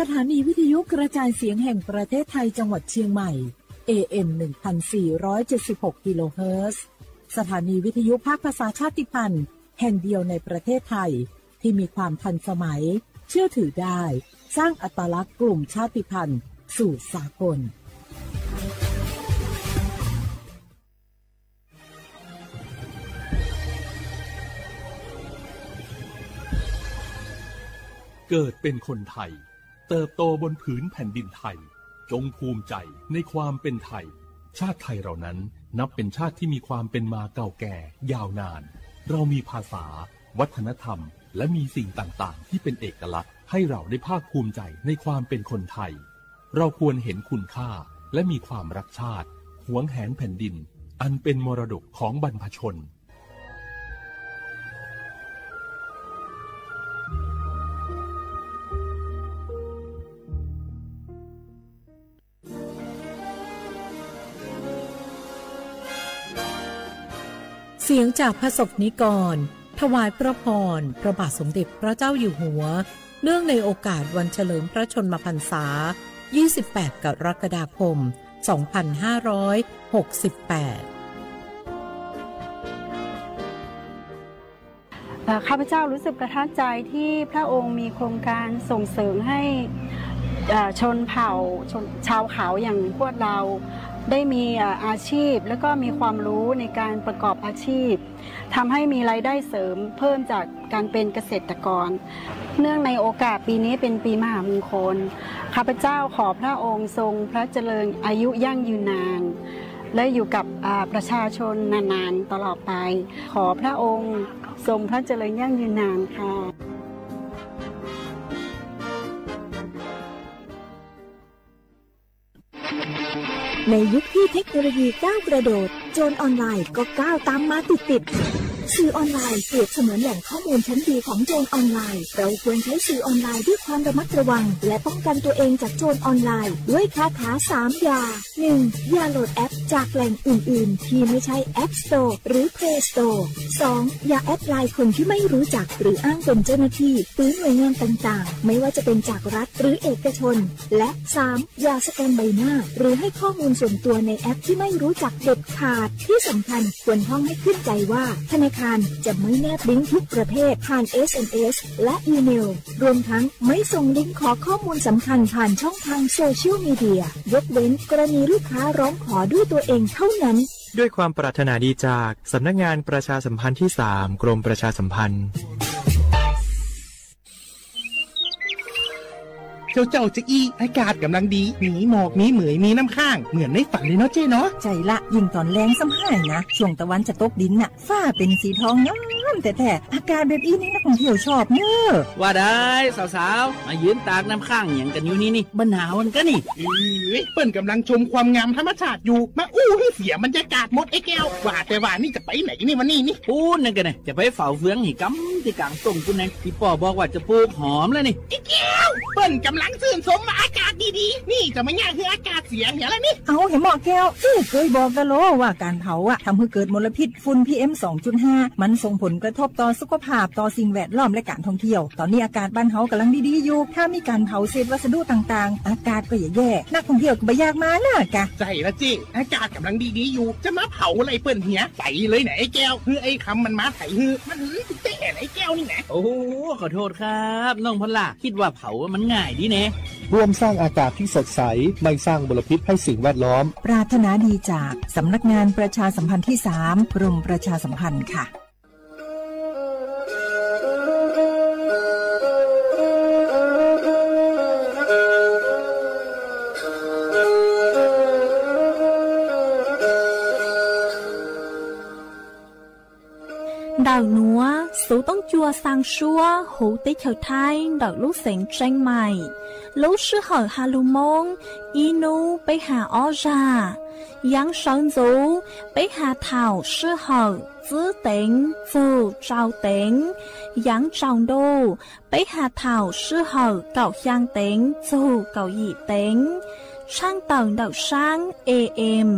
สถานีวิทยุกระจายเสียงแห่งประเทศไทยจังหวัดเชียงใหม่ เอ เอ็ม หนึ่งพันสี่ร้อยเจ็ดสิบหก กิโลเฮิรตซ์ สถานีวิทยุภาคภาษาชาติพันธุ์แห่งเดียวในประเทศไทย ที่มีความทันสมัย เชื่อถือได้ สร้างอัตลักษณ์กลุ่มชาติพันธุ์สู่สากล เกิดเป็นคนไทย เติบโตบนผืนแผ่นดินไทย จงภูมิใจในความเป็นไทย ชาติไทยเรานั้นนับเป็นชาติที่มีความเป็นมาเก่าแก่ยาวนาน เรามีภาษา วัฒนธรรม และมีสิ่งต่างๆ ที่เป็นเอกลักษณ์ ให้เราได้ภาคภูมิใจในความเป็นคนไทย เราควรเห็นคุณค่า และมีความรักชาติ หวงแหนแผ่นดิน อันเป็นมรดกของบรรพชน เสียงจากพระสงฆ์นิกร ถวายพระพร พระบาทสมเด็จพระเจ้าอยู่หัว เนื่องในโอกาสวันเฉลิมพระชนมพรรษา ยี่สิบแปด กรกฎาคม สองพันห้าร้อยหกสิบแปด เอ่อ ข้าพเจ้ารู้สึกประทับใจที่พระองค์มีโครงการส่งเสริมให้ เอ่อ ชนเผ่า ชน ชาวเขาอย่างพวกเรา ได้มี เอ่อ อาชีพ แล้วก็มีความรู้ในการประกอบอาชีพ ทำให้มีรายได้เสริมเพิ่มจากการเป็นเกษตรกร เนื่องในโอกาสปีนี้เป็นปีมหามงคล ข้าพเจ้าขอพระองค์ทรงพระเจริญอายุยั่งยืนนาน และอยู่กับ อ่า ประชาชนนานๆ ตลอดไป ขอพระองค์ทรงพระเจริญยั่งยืนนานค่ะ ในยุคที่เทคโนโลยีก้าวกระโดด โจรออนไลน์ก็ก้าวตามมาติดๆ สื่อออนไลน์เปรียบเสมือนแหล่งข้อมูลชั้นดีของโจรออนไลน์ เราควรใช้สื่อออนไลน์ด้วยความระมัดระวัง และป้องกันตัวเองจากโจรออนไลน์ด้วยคาถาสามอย่า หนึ่ง อย่าโหลดแอปจากแหล่งอื่นๆ ที่ไม่ใช่ App Store หรือ Play Store สอง อย่าแอดไลน์คนที่ไม่รู้จักหรืออ้างเป็นเจ้าหน้าที่หรือหน่วยงานต่างๆ ไม่ว่าจะเป็นจากรัฐหรือเอกชน และ สาม อย่าสแกนใบหน้า หรือให้ข้อมูลส่วนตัวในแอปที่ไม่รู้จักเด็ดขาด ที่สำคัญควรท่องให้ขึ้นใจว่าธนาคารจะไม่แนบลิงก์ทุกประเภทผ่าน เอส เอ็ม เอส และอีเมล รวมทั้งไม่ส่งลิงก์ขอข้อมูลสำคัญผ่านช่องทางโซเชียลมีเดีย ยกเว้นกรณีลูกค้าร้องขอด้วยตัวเองเท่านั้น ด้วยความปรารถนาดีจากสำนักงานประชาสัมพันธ์ที่สาม กรมประชาสัมพันธ์ เจ้าเจ้าจะอี้ อากาศกำลังดี มีหมอก มีเหมย มีน้ำค้าง เหมือนในฝันเลยเนาะเจ้เนาะ ใจ้ละ ยิ่งตอนแลงซ้ำหายนะ ช่วงตะวันจะตกดินน่ะ ฟ้าเป็นสีทองงามแท้ๆ อากาศแบบอี้นี่นักท่องเที่ยวชอบเนอะ ว่าได้ สาวๆ มายืนตากน้ำค้างหยังกันอยู่นี่นี่ บ่หนาวกันกะนี่ เอ้ย เปิ้นกำลังชมความงามธรรมชาติอยู่ มาอู้ให้เสียบรรยากาศหมดไอ้แก้ว ว่าแต่ว่านี่จะไปไหนนี่วันนี้นี่ ปู๊นนั่นกะนะ จะไปเฝ้าเฟืองหี่กำตี้ก๋างต้งปู๊นแนง ตี้ป้อบอกว่าจะปลูกหอมแล้วนี่ ไอ้แก้ว เปิ้นกำลังชื่นชมว่าอากาศดีๆ นี่จะมาเยียะหื้ออากาศเสียเหียแล้วนี่ เอาเหียหมอแก้ว ตี้เกยบอกกะโลว่าก๋านเผาอะ ทำหื้อเกิดมลพิษ ฝุ่น พีเอ็ม สองจุดห้า มันส่งผลกระทบต่อสุขภาพ ต่อสิ่งแวดล้อม และการท่องเที่ยว ตอนนี้อากาศบ้านเฮากำลังดีๆ อยู่ ถ้ามีการเผาเศษวัสดุต่างๆ อากาศก็จะแย่ นักท่องเที่ยวก็บ่อยากมาแล้วกะ ใจ้ละเจ้ อากาศกำลังดีๆ อยู่ จะมาเผาอะไรเปิ้นเหีย ไปเลยนะไอ้แก้ว หื้อไอ้คำมันมาไถหื้อ มันหื้อแต้ไอ้แก้วนี่นะ โอ้ ขอโทษครับ น้องพอลล่า คิดว่าเผามันง่ายดีแน่ ร่วมสร้างอากาศที่สดใส ไม่สร้างมลพิษให้สิ่งแวดล้อม ปรารถนาดีจากสำนักงานประชาสัมพันธ์ที่สาม กรมประชาสัมพันธ์ค่ะ Ntawm nuav xuv toob cua xaa suab huv teb chaws Thaib ntawm lub xeev Tseeb Maim. Lub sij hawm has lug Moob, ib nub peb has ob zag. Yaav sawv ntxuv, peb has thaum sij hawm txwb teev txug tsau teev. Yaav tsaus ntuj, peb has thaum sij hawm kaum xyaa teev txug kaum yim teev. Tshaaj tawm ntawm saab A M,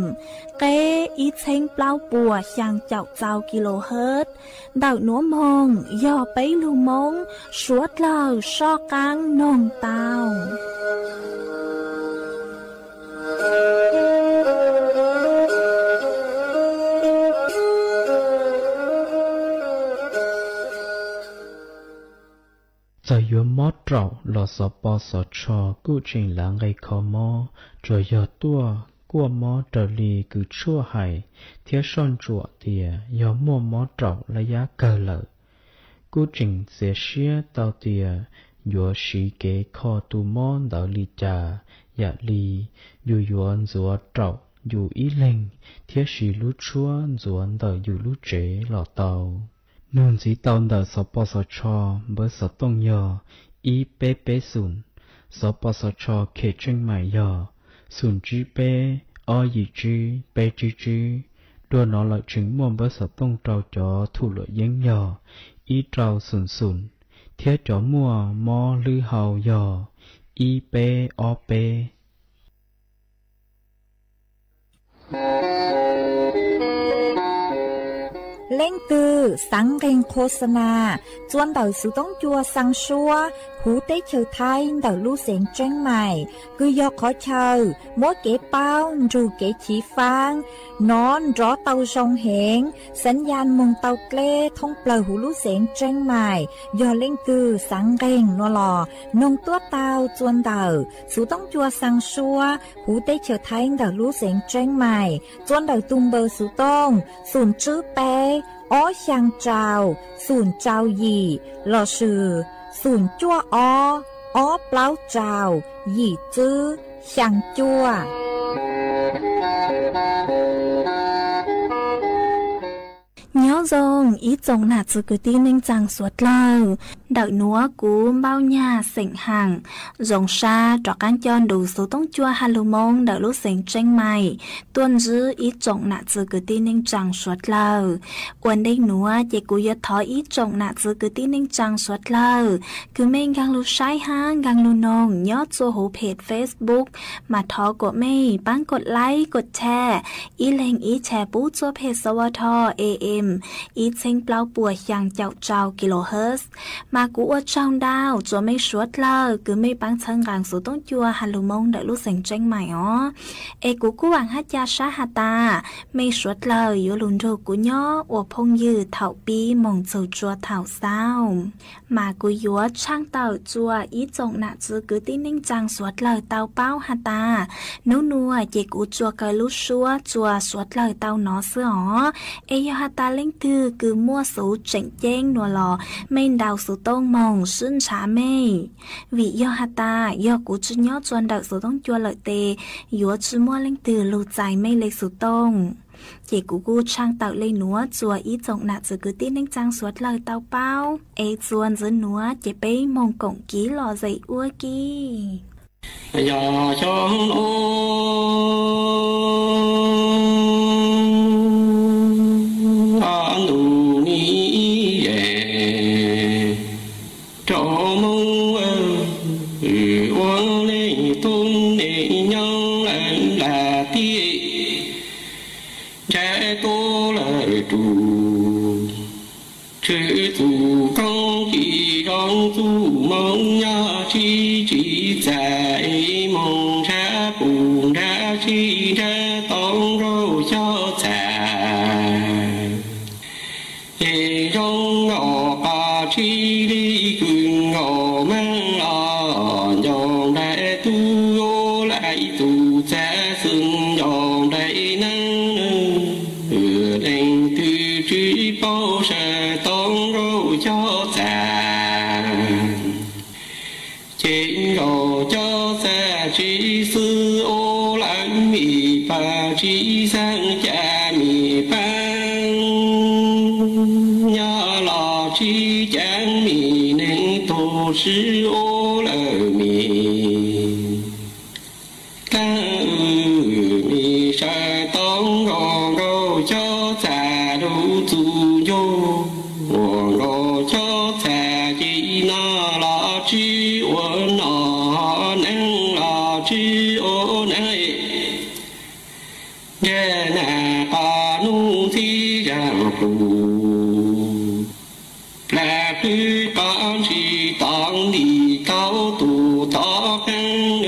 qeb ib txheeb plaub puas xyaa caum txau kilohertz. Ntawm nuav moog yog peb lug Moob suav dlawg soj qaab noog tau. Txawm yuav mob raum los Xov Pos Xov Tsho kuj tseem lav nqe kho mob, tsuas yog tuaj kuaj mob raws li kws tshuaj hais thiab soj ntsuam tias yog muaj mob raum laj yab kawg lawm. Kuj tseem txiav siab tau tias yuav siv kev kho tus mob ntawd li cas, yam li yus yuav ntxuav raum yus ib leeg thiab siv lub tshuab ntxuav ntawm yus lub tsev los tau. Nug ntxiv tau ntawm Xov Pos Xov Tsho npawb xov tooj yog ib peb peb xoom, Xov Pos Xov Tsho khem tseej maim yog xoom tsib peb ob yim tsib peb tsib tsib. Dua no lawm tseem muaj npawb xov tooj rau cov thum luam yeeb yog ib rau xoom xoom, thiab cov muaj mob hlwb hau yog ib peb ob peb. Leej twg xaav nqeeg qhua xa nas, txua ntawm xuv toob cua xaa suab huv teb chaws Thaib ntawm lub xeev Tseeb Mais, kws yog qhov chaw muab kev paub nrug kev chiv faab nov nrov tau zoo heev, xaav yaj moog tau dleb thoob plawg huv lub xeev Tseeb Mais. Yog leej twg xaav nqeeg nuav los noog tuab tau txua ntawm xuv toob cua xaa suab huv teb chaws Thaib ntawm lub xeev Tseeb Mais, txua ntawm tug npawb xuv tooj xoom tsib peb ob xyaa rau xoom rau yim lossis xoom cuaj ob ob plaub rau yim tsib xyaa cuaj. Nyob zoo ib tsoom nam txiv kwv tij neej tsaa suav dlawg. Ntawm nuav kuv Npauj Nyag xeem Haam, zoo sab rov qaab coj nrug xuv toob cua Has Lug Moo ntawm lub xeev Tseeb Mais tuaj ntsib ib tsoom nam txiv kwv tij neej tsaa suav dlawg. Ua ntej nuav ces kuv yuav thov ib tsoom nam txiv kwv tij neej tsaa suav dlawg kws mej nkaag lug saib hab nkaag lug noog nyob txua huv phem Facebook, mas thov kuas mej paab kov like kov share, ib leeg ib share pub txua phem S W T A M ib txheeb plaub puas xyaa caum rau kilohertz. Mas kuv ua tsaug ntau txua mej suav dlawg kws mej paab txhawb nqaa xuv toob cua Has Lug Moo ntawm lub xeev Tseeb Mais os. Es kuv kuj vaam hab ca sab has tas mej suav dlawg yuav lug nrug kuv nyob ua phooj ywg thaum pib moog txug tsua thaum xaus. Mas kuv yuav tshaaj tawm txua ib tsoom nam txiv kwv tij neej tsaa suav dlawg tau paub has tas, nub nuav ces kuv tsuas kaw lub suab txua suav dlawg tau nov xwb os. Es yog has tas leej twg kws muaj xuv tseem ceeb nuav los mej ntaus xuv tooj moog sib ntshav mej. Vim yog has tas yog kuv tsi nyob txua ntawm xuv toob cua lawm tes yuav tsi muaj leej twg lug txais mej le xuv tooj. Ces kuv kuj tshaaj tawm le nuav txua ib tsoom nam txiv kwv tij neej tsaa suav dlawg tau paub. Es txua ntxiv nuav ces peb moog koom kiv lom zem ua ke. Yog xyoo ntuj ni es rau Hmoob ua leej tub neej nyob lawm nplam tiaj, ntshav tuaj lawm rus, tshwm txuj koob tsis zoo txuj moo nyob tsis tsis txais, moog ntshav pum ntshav sib ntshav tau nraug xyov txhais. Es zoo nkaus qhov tsis li kws nkaus meej los nco nplai tub laj ib tug txav xwm nco nplai neeb, leej twg tsis paub sawv tau nraug xyov txhais. Ces nraug xyov txhais tsis xwb ua lawv mim pab tsis xeeb ca mim pab, nyob los tsis ca mim neeg tug sib ua lawv mim. Tag wb mim sawv tau nkaus nraug xyov txhais lub txuj ncug, ua nraug xyov txhais ces no los tsis ua no, neeb los tsis ua neeb. Ntshe na qhov nuj txhib zag plug, plag plwb qhov ntsis tod ntim tau tus tod qeeb,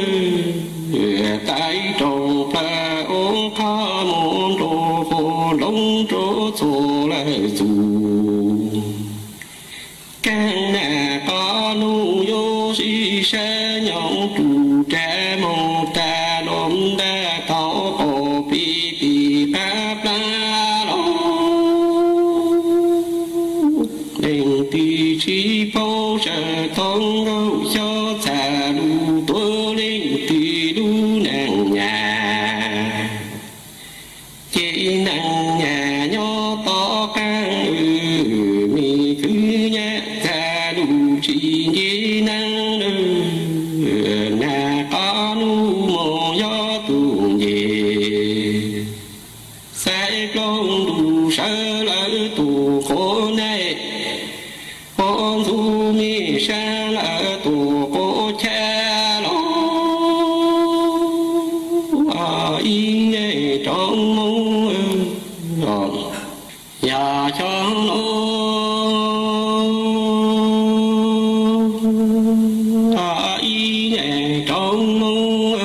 Nuj yuav sib sab nyob rus ras moog tag lub ntaj tau qaum peb tes qab plab los. Leej twg tsis paub sawv tau nkauj xyob txhaj lug tuav leej twg lub neej nyam. Ces neeg nyam nyob tom qab, me kwv nyab txhaj lug tsis nce neeg lawm. Nag qab nuj moog yog tug nce, xaiv plaub ntug sawv lawm tug quav naj, quav ntxhov me sab lawm tug quav chab los. Ib nyuag rau moog, yog xyov no, ib nyuag rau moog,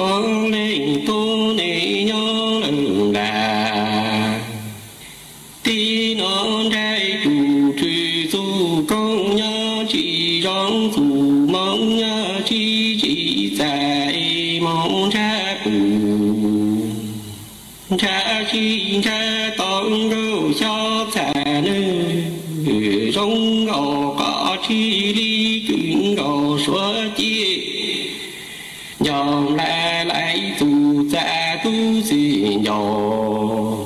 ua leej tub neeg nyob lawm nrad. Tib no nraim rus rwg txug koog nyob tsis zoo, txug moov nyob tsis tsim txaj, moov nrhav pwg nrhav sib nrhav tau nkauj xyob txhaj nws zoo nkaus qhov tsis li kwv nkaus suav ciaj. Ncaus nplai laim txug txaj tub xwm ncaus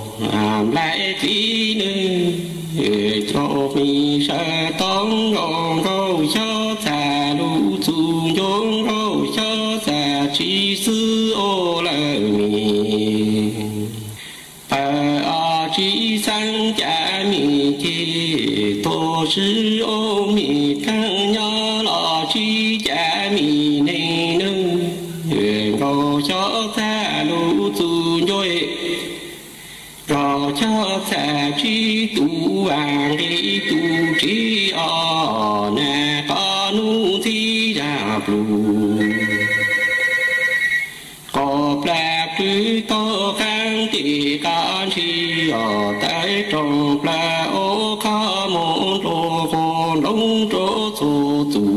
nplai txiv nws, cov me sawv tau nkaus nkauj xyob txhaj lug txug ncua nkauj xyob txhaj tsis xwb ua lawm me. Pawg ob tsis xeeb cav me ceg, tuag swb ua me dlaag nyob los tsis cav me neeg nws, nkauj xyob txhaj lug txug ncua nkauj xyob txhaj tsis tu vaaj nqe tu tsev os. Nag qab nuj ntxhib zag plug, qhov plag pwg tau qaab tes qab ntshis os, tawv rooj plag ua qhov muag nrua quas nroo rua txhua txug.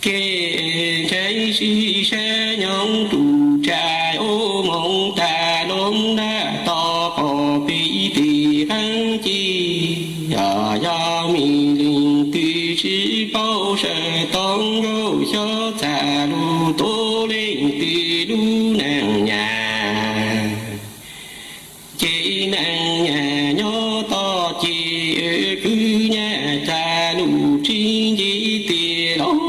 Kev ntseeg sib sab nyob rus ras ua moov tag lub ntaj tau qaum peb tes qeeb ces, yog me leej twg tsis paub sawv tau nkauj xyob txhaj lug tuav leej twg lub neej nyam. Ces neeg nyam nyob tod ces kwv nyab txhaj lug tsis nce tiag los.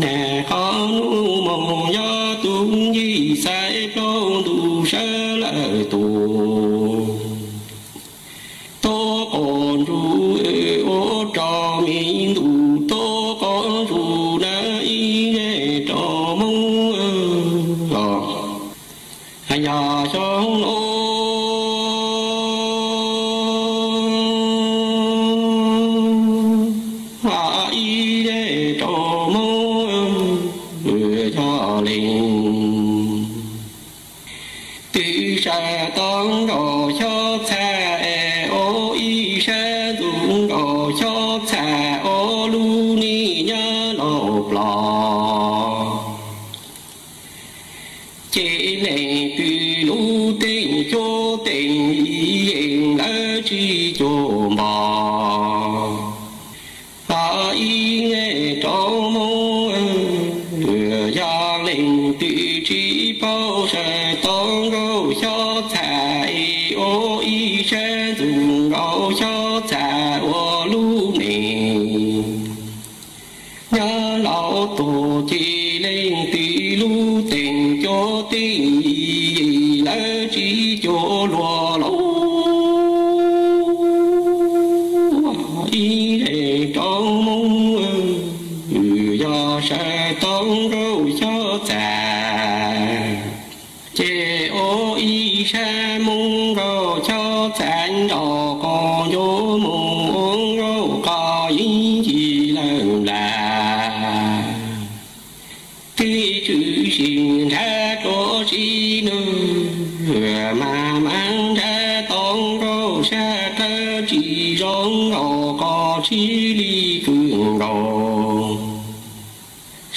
Nag qab nuj moog yog tug nce xaiv plaub ntug sawv lawm tug, tuav quas ntug ua rau me ntug tuav quas ntug na ib zej rau moog. Yog xyoo no, ib zej rau moog, yog leej twg sawv tau nkauj xyob txhaj es ua ib sab ntxug nkauj xyob txhaj ua lub neej nyab laus plos. Ces leej twg lub teej cuab teej yeej lawv tsis cuag npog. Ib zej rau moog, yog leej twg tsis paub sawv tau nkauj xyob txhaj es ua ib sab ntxug nkauj xyob txhaj ua lub neej nyab laus tuag ces leej twg lub teej cuab teej yeej lawv tsis cuag luag los. Ib zej rau moog, yog sawv tau nkauj xyob txhaj ces ua ib sab moog nkauj xyob txhaj nrog quas ncua moog ua nkauj qos yeeb yim lawm nplas. Teb tswv sim nrhav dlua sib nug, mas mas nrhav tau nkauj tsis zoo nkaus qhov tsis li kwv nkaus.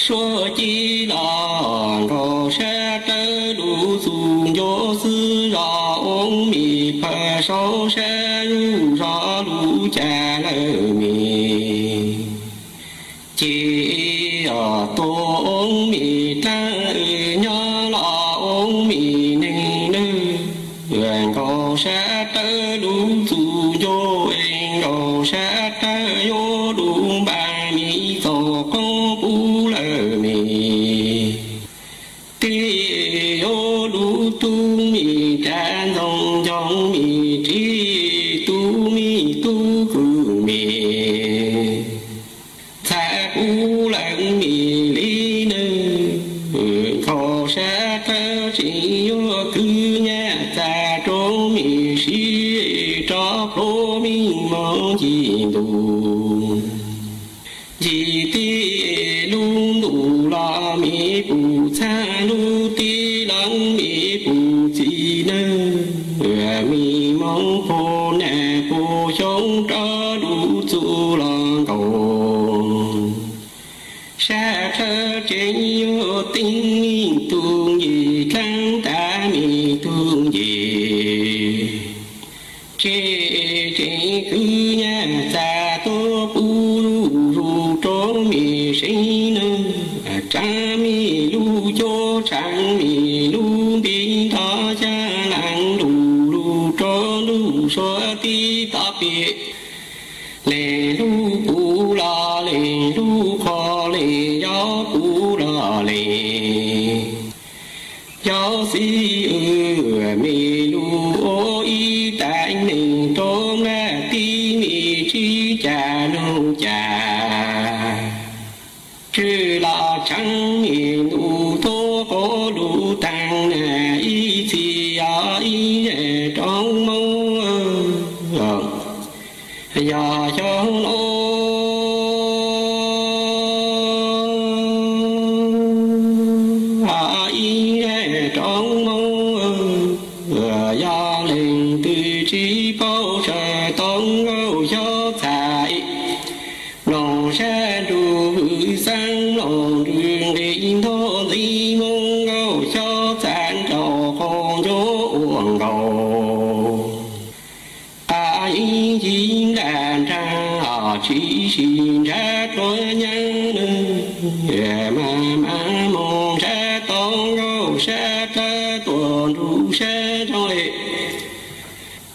Suav ci los nkaus sab rawv lub txus ncuav xwb zos oob mis pawg saub sab zuj zos lub cas lawm mis. Ces tua oob mis dlaab nyob los oob mis neeg lawm, nkaus sab rawv lub txus ncuav es nkaus sab rawv yuav lub npaj mis txaus qoob pub lawm mis. Tib yuav lub tub mis rab ntxoov ncoog mis rib tub mis tub kwv mis. Ntxhais pub lawm mis li nws, nkaus sab rawv tseem yuav kwv nyaj txag roob mis sib rov pluav mis moog ncig ntuj. Ncig tib lub ntuj los mis pum txhaab lub tib leeg mis pum txiv neej, mis moog puag nas puag xyoob rov lub txus los nkaus. Sab rawv tseem yuav teeb mis tug ncig dlaab tas mis tug ncig. Tseem tseem kwv nyaj txag tuaj pub zuj zus rau mis seev neeg, tsaav mis lub cuab tsaav mis lub nti nto xyaa laag lug lug rau ntuj suav tib tog pim. Leej lub puv los leej lub qhov leej yau puv los leej yau xib, mis lug ua ib tag neeg rau nplaj tib mis tsib cag nug cag. Tswv los tsaav mis ntuj tuab quav lug taag na ib txhis yog ib zag roob Moob, yog xyoo no ib zag roob Moob, yog leej twg tsis paub sawv tau nkauj xyob txhais. Mloog sab nruj vwm xeeb mloog nrws nqis ntuj ntxiv Moob nkauj xyob txhais nraug qaug ncuav ua nkaus. Qab ib ncig nrag nraag tsis sim nrag tuag nyaab nws, mas mas moog nrag tau nkauj sab rawv tuaj nrug sab zoo le.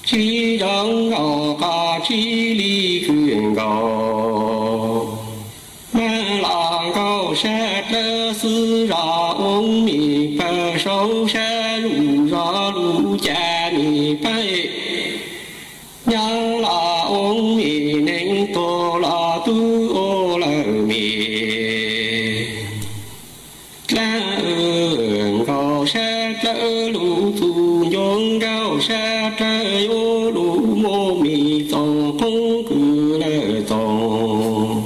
Tsis zoo nkaus qhov tsis li kwv nkaus. Mas los nkaus sab rawv xwb zos oob mis pawg saub sab zuj zos lub cas mis pab. Nyob los oob mis neeg tuag los tub ua lawm mis. Dlaab nkaus sab dlawb lug txug ncuav nkaus sab rawv yuav lug muaj mis txoos qoob kws lawm txoos.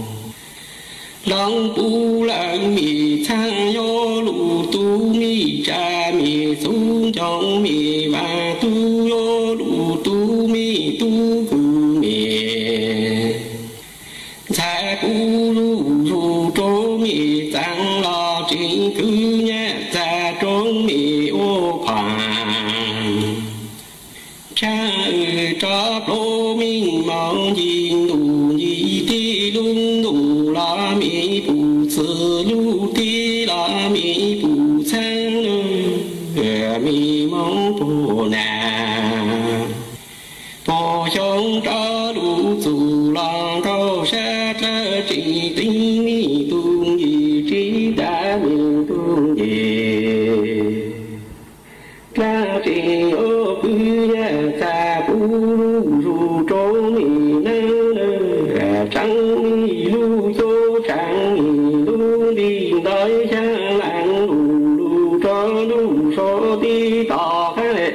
Loob pub lawm mis txhaab yuav lug tub mis tsa mis xub ncoog mis vaaj tub yuav lug tub mis tub kws mis. Ntxhais pub zuj zus rau mis txaaj los tseem kwv nyaj txag rau mis ua phaag. Tsaab wb rov plaub mis moog ncig ntuj ncig tib lub ntuj los mis pum txwv lub tib los mis pum txhaab lug, mis moog puag nas puag xyoob rov lug txug los nkaus sab dlawb tseem teeb mis tug ncig tsib tas mis tug ncig. Dlaab tseem yuav pw yaj txag pub zuj zus rau mis neej neeg, tsaav mis lub cuab tsaav mis lub nti ntau xyaa laag lug lug rau ntuj suav tib tog qaab le.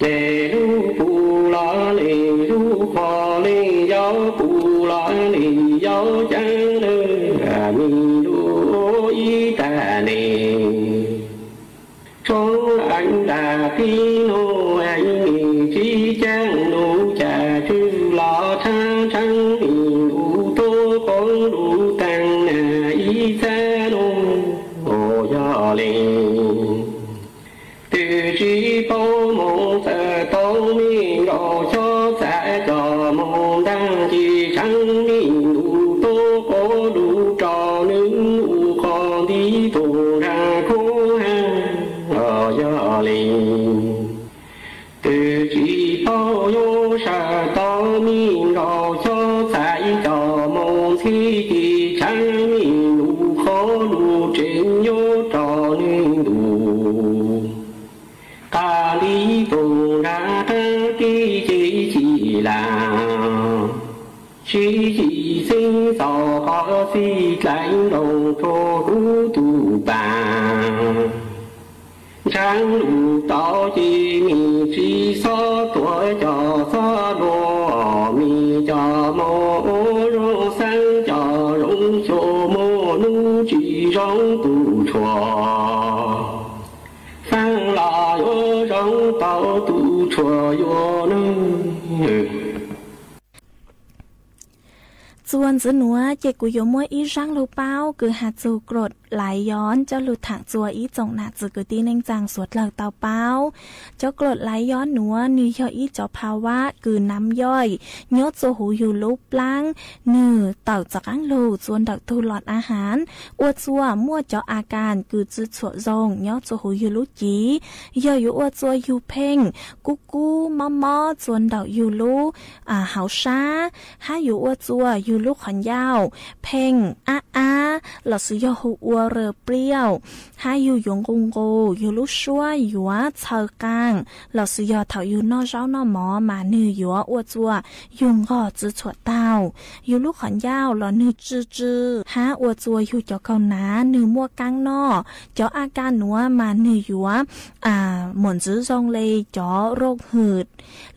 Leej lub pum los leej lub qhov leej yau pum los leej yau caab neeg, mis lug ua ib tag neeg. Tsob eev nram tib nuj eev mis tsib caab nuj cas tsw Twb tsis paub yuav sawv tau me nrog xyov txais cov mus ntxhi ces tshav me lub qhov lub tsev yuav rau neeg ntuj. Qab li tus nrag qab tib ces chim lam sib xis xeeb txaus qhov txij dlaim nroos rua kuv tus pas. Ntshaav lus tau ces nws tsis xob tuav cov xob luag, nws cov mus ua zoo xeeb cov zoo xyuas muaj hnub tsis zoo tus tshuaj. Xeeb los yuav zoo tau tus tshuaj yuav nws. Txuas ntxiv nuav ces kuv yuav muaj ib zaaj lug paub kws has txug กรดไหลย้อน coj lug thaam txug ib tsoom nam txiv kwv tij neej tsaa suav dlawg tau paub. Cov กรดไหลย้อน nuav nwg yog ib cov ภาวะ kws น้ำย่อย nyob txug huv yug lub plaab, nwg tawm rov qaab lug txug ntawm tug หลอดอาหาร, ua txuas muaj cov อาการ kws tsi txhuam zoo nyob txug huv yug lub civ, yog yuav ua txuas yug pheej kub kub mob mob txug ntawm yug lub hauv sab, hab yuav ua txuas yug lub qhov ncauj pheej ab ab lossis yog hu ua เริ่มเปรี้ยว, hab yug yuav nqus nqus, yug lub suab yuav txhaws qaas, lossis yog thaum yug noj zaub noj mov mas nwg yuav ua txuas yug nqog tsi txhuam taug, yug lub qhov ncauj los nwg tsw tsw, hab ua txuas yug cov kaug nav nwg muaj kaab noj. Cov อาการ nuav mas nwg yuav muaj ntxiv zoo le cov โรคหืด.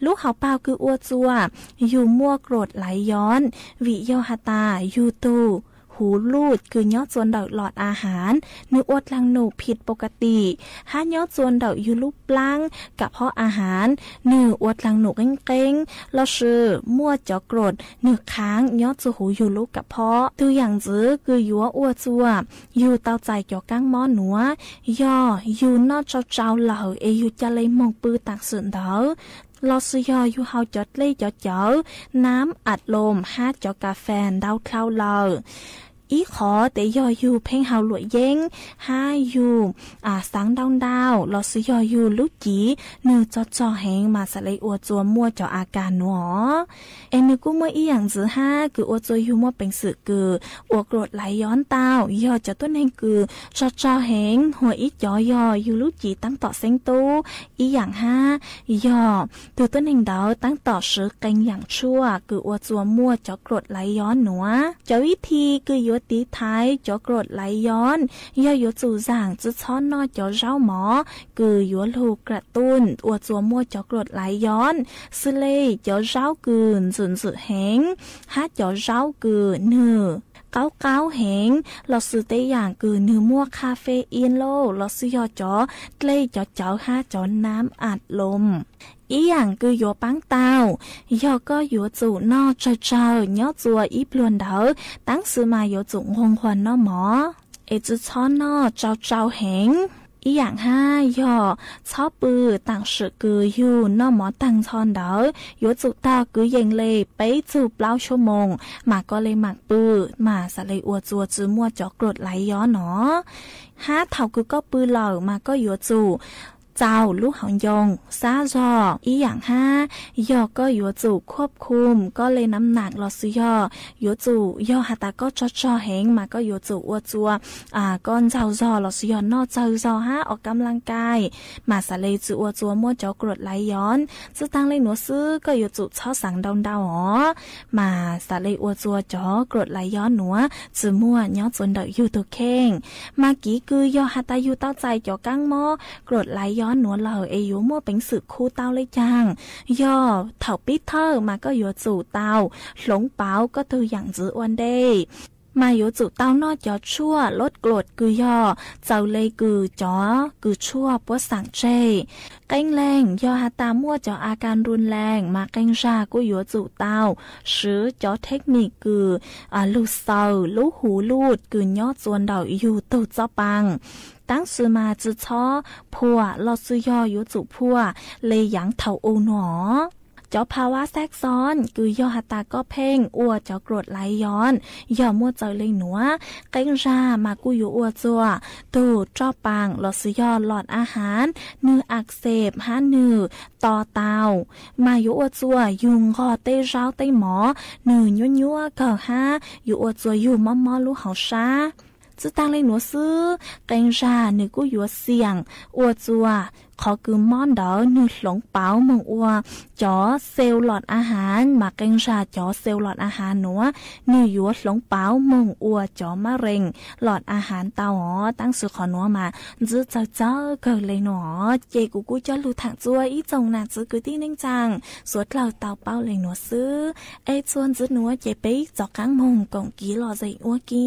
Lub hauv paug kws ua txuas yug muaj กรดไหลย้อน vim yog has tas yug tug huv luj kws nyob txug ntawm หลอดอาหาร nwg ua dlaag num ผิดปกติ, hab nyob txug ntawm yug lub plaab กระเพาะอาหาร nwg ua dlaag num qeeb qeeb, lossis muaj cov กรด nwg khaav nyob txug huv yug lub กระเพาะ. Tug yaam ntxiv kws yuav ua txuas yug tau txais cov kaab mob nuav, yog yug noj tsau tsau lawm es yug ca le moog pw taam sim ntawd, lossis yog yug haus cov dlej cov cawv, น้ำอัดลม hab cov kas fes ntau dlhau lawm. Ib qhov tes yog yug pheej haus luam yeeb, hab yug xaav ntau ntau, lossis yog yug lub civ nwg txog tsog heev mas xaav le ua txuas muaj cov อาการ nuav. Es nwg kuj muaj ib yaam ntxiv hab kws ua txuas yug muaj peev xwm kws ua กรดไหลย้อน tau, yog cov tuab neeg kws txog tsog heev, hua ib cov yog yug lub civ taab tom xeeb tub ib yaam hab, yog tug tuab neeg ntawd taab tom swv qee yaam tshuaj kws ua txuas muaj cov กรดไหลย้อน nuav. Cov วิธี kws yuav tiv thaiv cov กรดไหลย้อน yog yuav tsum zaam tsi txhob noj cov zaub mov kws yuav lug กระตุ้น ua txuas muaj cov กรดไหลย้อน, xws le cov zaub kws ntxwm ntxwm heev, hab cov zaub kws nwg qaub qaub heev, lossis tej yaam kws nwg muaj caffeine lauj, lossis yog cov dlej cov cawv hab cov น้ำอัดลม. Ib yaam kws yuav paab tau, yog koj yuav tsum noj tsawg tsawg nyob txuas ib pluag ntawd, tab sis mas yuav tsum nquag nquag noj mov, es tsi txhob noj tsau tsau heev. Ib yaam hab yog txhob pw taam sim kws yug noj mov taag ntxho ntawd, yuav tsum tog kwv yees le peb txug plaub xuab moos mas koj le maam pw, mas xaav le ua txuas tsi muaj cov กรดไหลย้อน no. Hab thaum kws koj pw lawm mas koj yuav tsum txaus lub hauv ncoo sab zog. Ib yaam hab, yog koj yuav tsum ควบคุม koj le น้ำหนัก lossis yog yuav tsum, yog has tas koj tsog tsog heev mas koj yuav tsum ua txuas koj ntxaug zog lossis yog noj txawg zog hab ออกกำลังกาย, mas xaav le tsi ua txuas muaj cov กรดไหลย้อน. Tsi taag le nuav xwb, koj yuav tsum txhob xaav ntau ntau os, mas xaav le ua txuas cov กรดไหลย้อน nuav tsi muaj nyob txuas ntawm yug tug kheej. Mas kiv kws yog has tas yug tau txais cov kaab mob กรดไหลย้อน nuav lawm es yuav muaj peev xwm khu tau le caag, yog thaum pib thawj mas koj yuav tsum tau hloov pauv koj tug yaam ntxiv ua ntej, mas yuav tsum tau noj cov tshuaj ลดกรด kws yog txaus le kws cov kws tshuaj puab xaam tseg. Qee leeg yog has tas muaj cov อาการรุนแรง mas qee zag kuj yuav tsum tau swv cov เทคนิค kws lug xaws lub huv luj kws nyob txuas ntawm yug tug txoj paa, tab sis mas tsi txhob phuam lossis yog yuav tsum phuam le yaav thaum u nuav. Cov pha vab xab xoob kws yog has tas koj pheej ua cov kruam laiv yoov yog muaj txawm leej nuav, qee zag mas kuj yuav ua txuas tug roj paas los sis yog lom a has nwg a xees hab nwg to tau, mas yuav ua txuas yug nqog tej zaub tej mov nwg nyuab nyuab kawg hab yuav ua txuas yug mob mob lub hauv sab. Tsi taag leej nuav xwb, qee zag nwg kuj yuav xiam ua txuas qhov kws mob ntawd nwg hloov pauv moog ua cov xeev lom a has, mas qee zag cov xeev lom a has nuav nwg yuav hloov pauv moog ua cov mab rees lom a has tau os. Taab sis qhov nuav mas ntxiv txawg txawg kawg le nuav, ces kuv kuj coj lug thaam txuas ib tsoom nam txiv kwv tij neej tsaa suav dlawg tau paub le nuav xwb. Es txuas ntxiv nuav ces peb rov qaab moog koom kiv lom zem ua ke.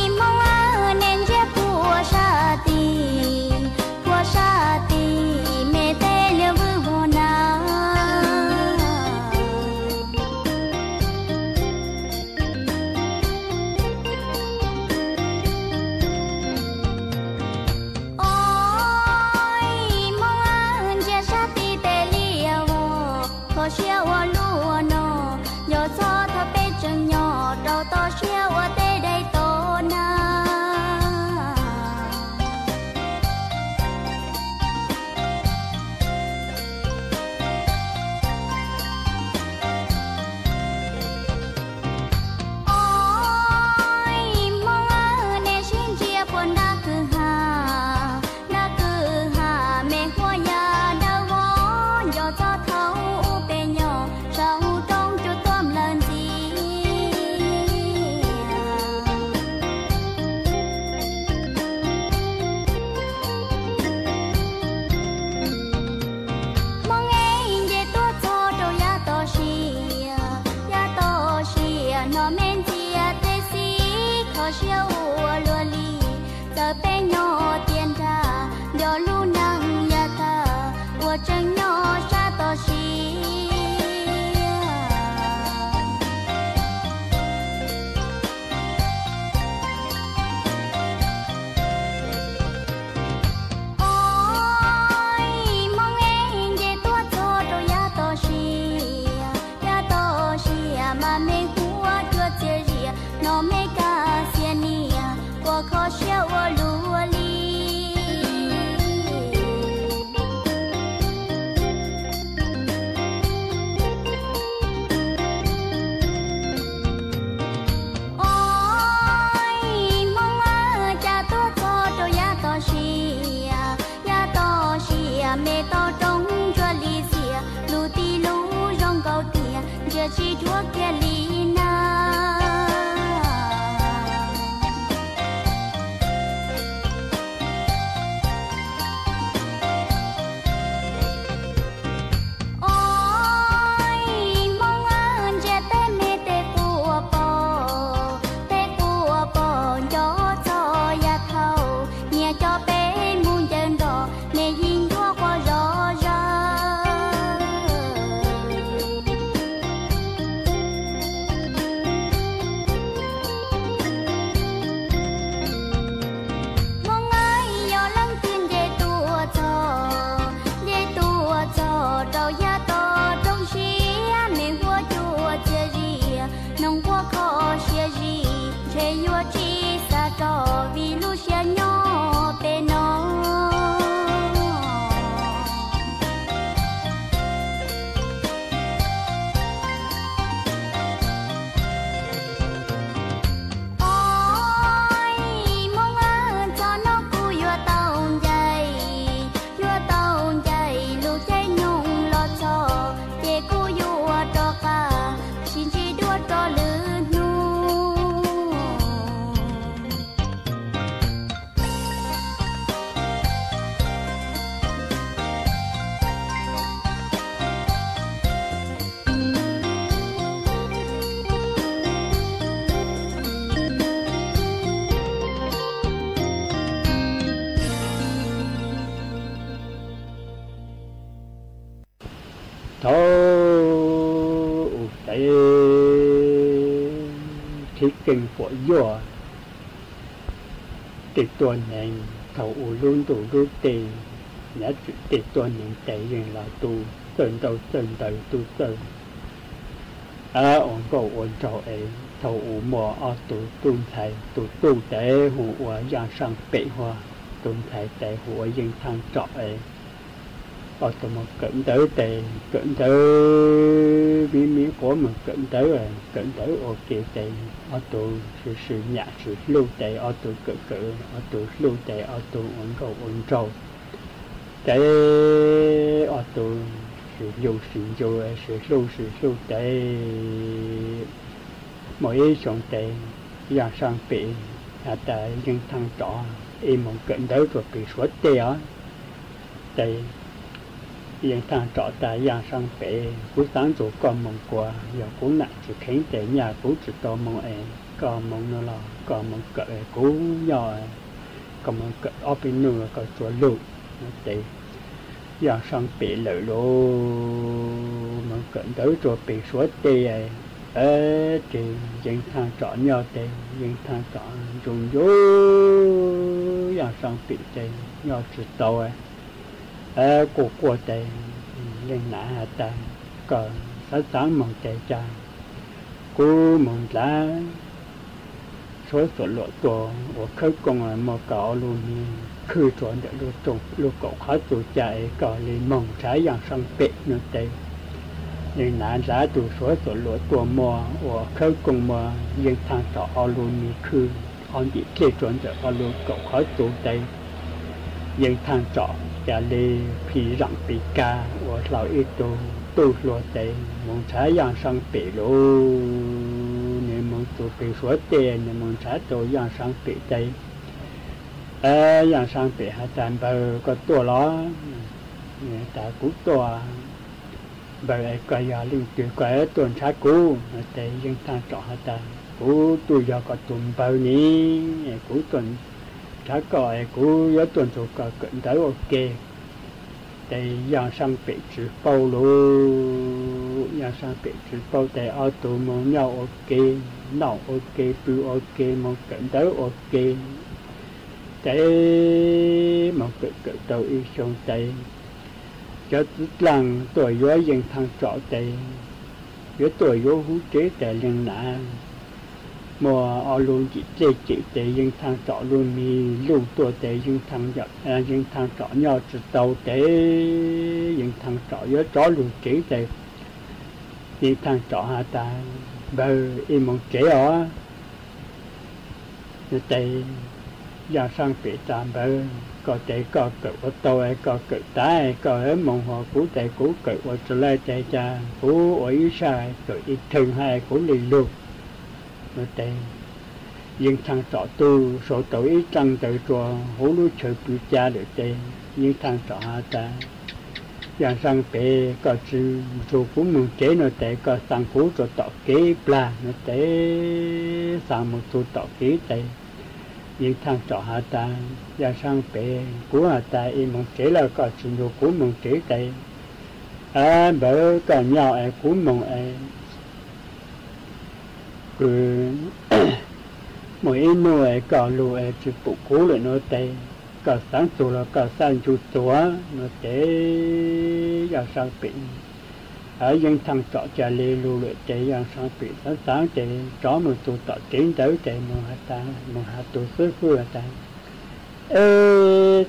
Ib moog nej ntsia puag sab tid, puag sab tid me tej liaj vwj vog na. Ib moog ntsia sab tid tej liaj vog, kho siab ua luaj no, yog txhob thov peb tseem nyob rau toj siab ua tej daim tod na. Ib moog nej sib ntsia puag nrab kwj ha, nrab kwj ha me huab ya dawb vog, yog txhob thov ub peb nyob saum roob cua tuaj nplawg ntxiv. Moog ev nce tuaj txog rau yav toj siab, yav toj siab no me ntxias tej xib kho siab ua luaj li. Txawm peb nyob tiaj nrag, nco lub neej yav tag, ua tseem nyob sab toj siab. Ib moog ev nce tuaj txog rau yav toj siab, yav toj siab mas me huab cua txias zias, no me kaj xiam niam ua kho siab ua luaj li. Thaum u, teb thib keej puam yuaj, tej tuaj neeg thaum u lub ntuj lub teb, nyob tsum tej tuaj neeg tes yeej los tu txawj ntaub txawj ntawv tu txawj ua nkauj ua nraug es thaum u muaj ob tug tub ntxhais, tus tub tes hu ua Yaj Saaj Pem, hu tus ntxhais tes hu ua Yeej Thaaj Tsom es ob tug mus kawm ntawv tes kawm ntawv, miv miv quav mus kawm ntawv, kawm ntawv ua ke tes ob tug sib sib nyam sib hlub tes ob tug kawm kawm ob tug hlub tes ob tug ua nkauj ua nraug tes ob tug sib hlub sib nco, sib hlub sib hlub tes muaj ib xyoo tes Yaj Saaj Pem has tas Yeej Thaaj Tsom, ib mus kawm ntawv rua pem Suav teb os. Tes Yeej Thaaj Tsom tas Yaj Saaj Pem, kuv xaav nrug koj moog kuas yog kuv nam tsis kheev tes nyaj kuv tsis tau moog es koj moog nuav los koj moog kawm es kuv nyob, koj moog kawm ob peb nub koj tsuas lug. Tes Yaj Saaj Pem lawm lug moog kawm ntawv rua pem Suav teb, ces Yeej Thaaj Tsom nyob tes Yeej Thaaj Tsom ncu ncu Yaj Saaj Pem tes nyob tsis tau, quaj quaj tes Yeej Thaaj has tas, koj xaav xaav moog tes cas kuv moog dlav suav xuam luam tuaj ua khawb koob muab koj ob lub miv khwb rua ntawm lub kaum qhov txus ca es koj le moog nrhav Yaj Saaj Pem no tes Yeej Thaaj dlav tug suav xuam luam tuaj muab ua khawb koob muab Yeej Thaaj Tsom ob lub miv khwb ob ntim dlej rua ntawm ob lub kaum qhov txus tes Yeej Thaaj Tsom ca le phim zaam pes kag ua dlhau ib tug tub hluas tes moog nrhav Yaj Saaj Pem lug. Nwg moog txug pem Suav teb nwg moog nrhav tau Yaj Saaj Pem tes Yaj Saaj Pem has tas, npawg, koj tuaj los? Tas, kuv tuaj. Npawg, es koj yog leej twg koj tuaj nrhav kuv? Tes Yeej Thaaj Tsom has tas, kuv tuaj yog koj tug npawg ne, kuv tuaj nrhav koj es kuv yuav tuaj nrug koj kawm ntawv ua ke. Tes Yaj Saaj Pem tsis paub lug, Yaj Saaj Pem tsis paub tes ob tug moog nyob ua ke, noj ua ke, pw ua ke, moog kawm ntawv ua ke. Tes moog kawm kawm tau ib xyoo tes cov txiv dlaaj tuaj yuav Yeej Thaaj Tsom tes yuav tuaj yuav huv tsev tes leej nam muaj ob lub ntim dlej cem tes Yeej Thaaj Tsom lub miv luj tuaj tes Yeej Thaaj Tsom nyob tsis tau tes Yeej Thaaj Tsom yuav rov lug tsev tes Yeej Thaaj Tsom has tas, npawg, ib moog tsev os. Tes Yaj Saaj Pem tas, npawg, koj tes koj kawm ua tau es koj kawm tas koj moog, hos kuv tes kuv kawm ua tsi lawm tes cas kuv ua ib sab kawm ib theeg hab kuv le lug. Tes Yeej Thaaj Tsom tug sau tau ib tsab ntawv rua huv lub chaw pw ca lawm tes Yeej Thaaj Tsom has tas, Yaj Saaj Pem, koj tsi nrug kuv moog tsev no tes koj xaa kuv rua tom kev plag no tes xaa moog txug tom kev tes Yeej Thaaj Tsom has tas, Yaj Saaj Pem, kuv has tas ib moog tsev lawm koj tsi nrug kuv moog tsev tes, a, npawg, koj nyob es kuv moog es kws muaj ib nub es koj lug es tsi pum kuv lawm no tes koj xaav txug los koj xaj ncu txuas no tes Yaj Saaj Pem, Yeej Thaaj Tsom ca le lug lawm tes Yaj Saaj Pem xaav xaav tes rov moog txug tom kev ntawd tes moog has tas, moog has tug xib fwb has tas, e,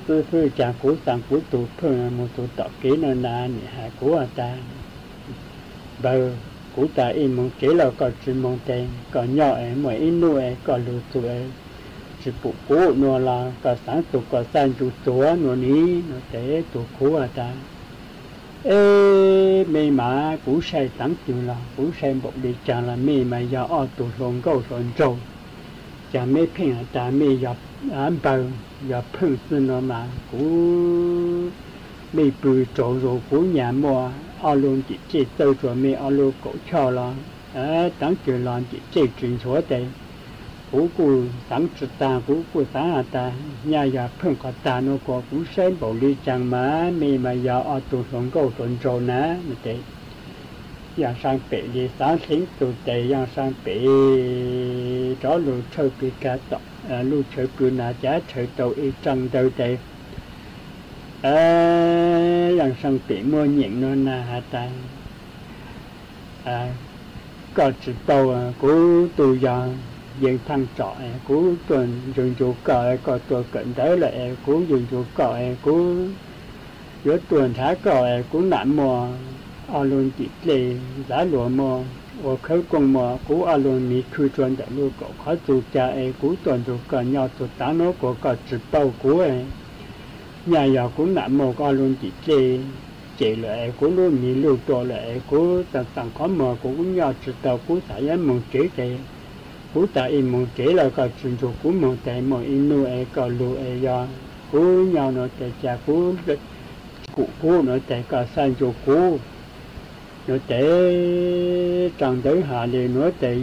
xib fwb, caag kuv xaa kuv tug pheej moog txug tom kev no na, nwg has kuv has tas, npawg, kuv tas ib moog tsev lawm koj tsi moog tes koj nyob es muaj ib nub es koj lug txug es tsi pum kuv nua los koj xaav txug koj xaj ncu txuas nua ni no tes tug khuv has tas, e, mej mas kuv saib xaav twg los kuv saib npaum li caag los mej mas yog ob tug hluas nkauj hluas nraug, caag mej pheej has tas mej yog npawg yog pheej xwb no mas kuv, mej pw tsaug zug kuv nyag muaj ob lub ntim dlej txawb rua mej ob lub kaum choj los, taav kawg los ntim dlej tsi ntxhuav tes kuv kuj xaav tsi taag, kuv kuj xaav has tas nyaj yog pheej qhov tag nua kuas kuv saib npaum li caag mas mej mas yog ob tug hluas nkauj hluas nraug na no tes Yaaj Saaj Pem li xaav xeeb tug tes, Yaaj Saaj Pem rov lug tshawb plig kag tom lub tshawv pw na, cav tshawb tau ib tsaaj ntawd tes, Yaaj Saaj Pem muab nyeem nuav na has tas, koj tsi paub, kuv tug yog Yeej Thaaj Tsom, kuv tuaj nrug nrug koj, koj tuaj kawm ntawv lawm es kuv nrug nrug koj es kuv yuav tuaj nrhav koj es kuv nam muaj ob lub ntim dlej ntxav luas muaj ua khawb kooj muaj kuv ob lub miv khwb rua ntawm lub kaum qhov txuj ca es kuv tuaj nrug koj nyob txug taav nuav kuas koj tsi paub kuv. Nyaj yog kuv nam muaj ob lub ntim dlej cem lawm es kuv lub miv luj dua lawm es kuv txaam txaam qhov muag kuv nyob tsi tau, kuv xav yuav moog tsev tes kuv tas ib moog tsev lawm koj tsi nrug kuv moog tes muaj ib nub es koj lug es yog kuv nyob nuav tes ca kuv kum kuv nuav tes koj xaav nrug kuv nuav tes. Tsaaj ntawd has le nuav tes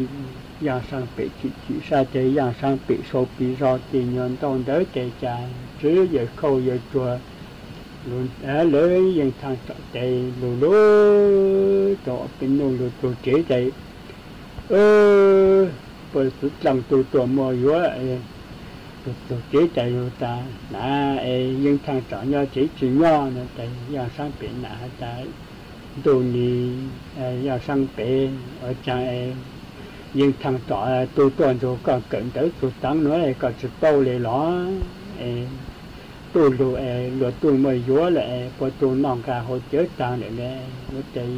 Yaaj Saaj Pem chim chim sab tes Yaaj Saaj Pem sau plig zog tes nyuag ntau ntawd tes ca tswv yawg khauj yawg tsuag lawv Yeej Thaaj Tsom tes lug lug rua pem nuj lug txug tsev tes puag xwv dlaaj tug tuaj muaj yuav lug txug tsev tes lug tas na, es Yeej Thaaj Tsom nyob tsev tsi nyob nuav tes Yaaj Saaj Pem nam has tas, ntuj ni, Yaaj Saaj Pem, ua caag es Yeej Thaaj Tsom tug tuaj nrug koj kawm ntawv txug taav nuav koj tsi paub le los? Es tuj lug es luag tug muaj yuav lawm es puag tug noj nqaa haus cawv taag lawm le. Nuav tes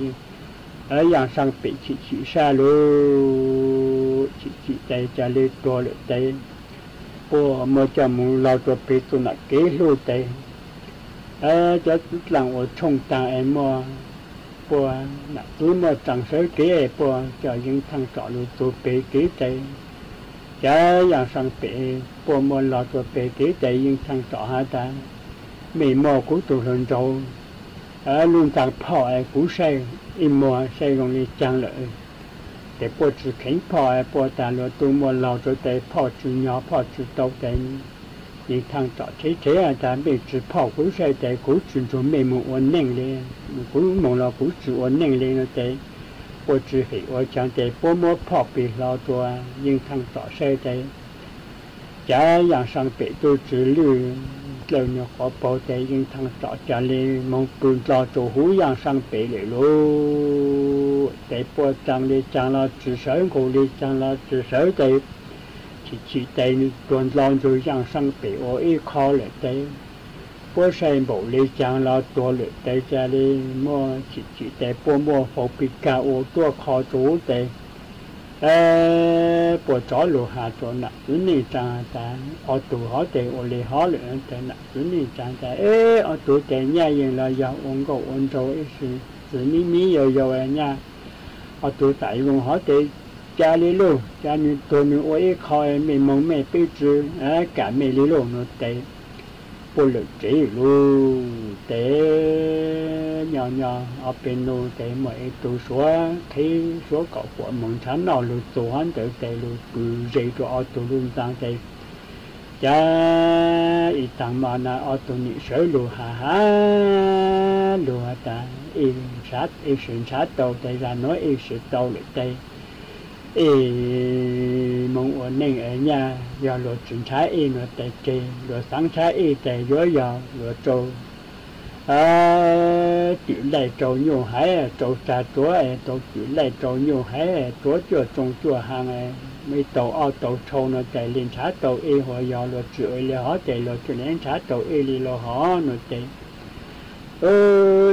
Yaaj Saaj Pem chim chim sab lug chim chim tes ca le tuag lawm tes puag muab coj moog laug rua peg txug nam kev hlub tes cov txwv dlaaj ua tshooj taag es muaj puag nam txwv muaj tsaa sawv kev puag coj Yeej Thaaj Tsom lug txug peg kev tes, cav Yaaj Saaj Pem puag muab laug rua peg kev tes Yeej Thaaj Tsom has tas, mej muab kuv tug hluas nraug lub ntxaa phoj es kuv saib ib muag saib zoo le caag lawm. Tes puab tsi kheev phoj, puab tas luag tug muaj laug rua tes phoj tsi nyog phoj tsi tau tes Yeej Thaaj Tsom rhev rhev tas, mej tsi phoj kuv saib tes kuv tsi nrug mej moog ua neej le. Kuv moog los kuv tsi ua neej le no tes puab tsi hem ua caag tes puab muab phoj pig hlo rua Yeej Thaaj Tsom saib tes, cav Yaaj Saaj Pem tub tsi lwj dlawg nyuag quav paug tes Yeej Thaaj Tsom ca le moog pw ndlo rua huv Yaaj Saaj Pem lawm lauj. Tes puab tsaa le caag los tsi sawv, nqug le caag los tsi sawv tes chim chim tes tuag ndlo nrug Yaaj Saaj Pem ua ib qho lawm tes puab saib npaum le caag los tuag lawm tes ca le muaj chim chim tes puab muab faus pig kag ua tuab qho rua huv tes puab rov lug has rua nam txwv neej tsaa tas, ob tug hov tes ua le hov lawm tes nam txwv neej tsaa tas, eb, ob tug tes nyaj yeej los yog ua nkauj ua nraug ib txwv mib mib yau yau nyaj, ob tug tas zoo hov tes ca le lauj, ca nwg tuag nwg ua ib qho mej moog mej peb tsi kam mej le lauj no tes puab lawm tsev lug tes nyob nyob ob peb nub tes muaj ib tug Suav qhib Suav kaum huam moog nrhav noj lug txug hov ntawd tes lug pw ze rua ob tug lub ntxaa tes, cav ib taag mo na ob tug nim sawv lug has has lug has tas, ib sim nrhav tau tes zag nuav ib sim tau lawm tes ib moog ua neej es nyaj yog luag tsi nrhav ib nuav tes tseg, luag xaav nrhav ib tes yuav yog luag rau twm laij rau nyuj haiv rau tsag tsuav es rau twm laij rau nyuj haiv tsuav cuaj tsoo cuaj haa es ib tau ob tau rhau no tes le nrhav tau ib, huas yog luag tsi ua le hov tes luag tsi le nrhav tau ib le lauj hov no tes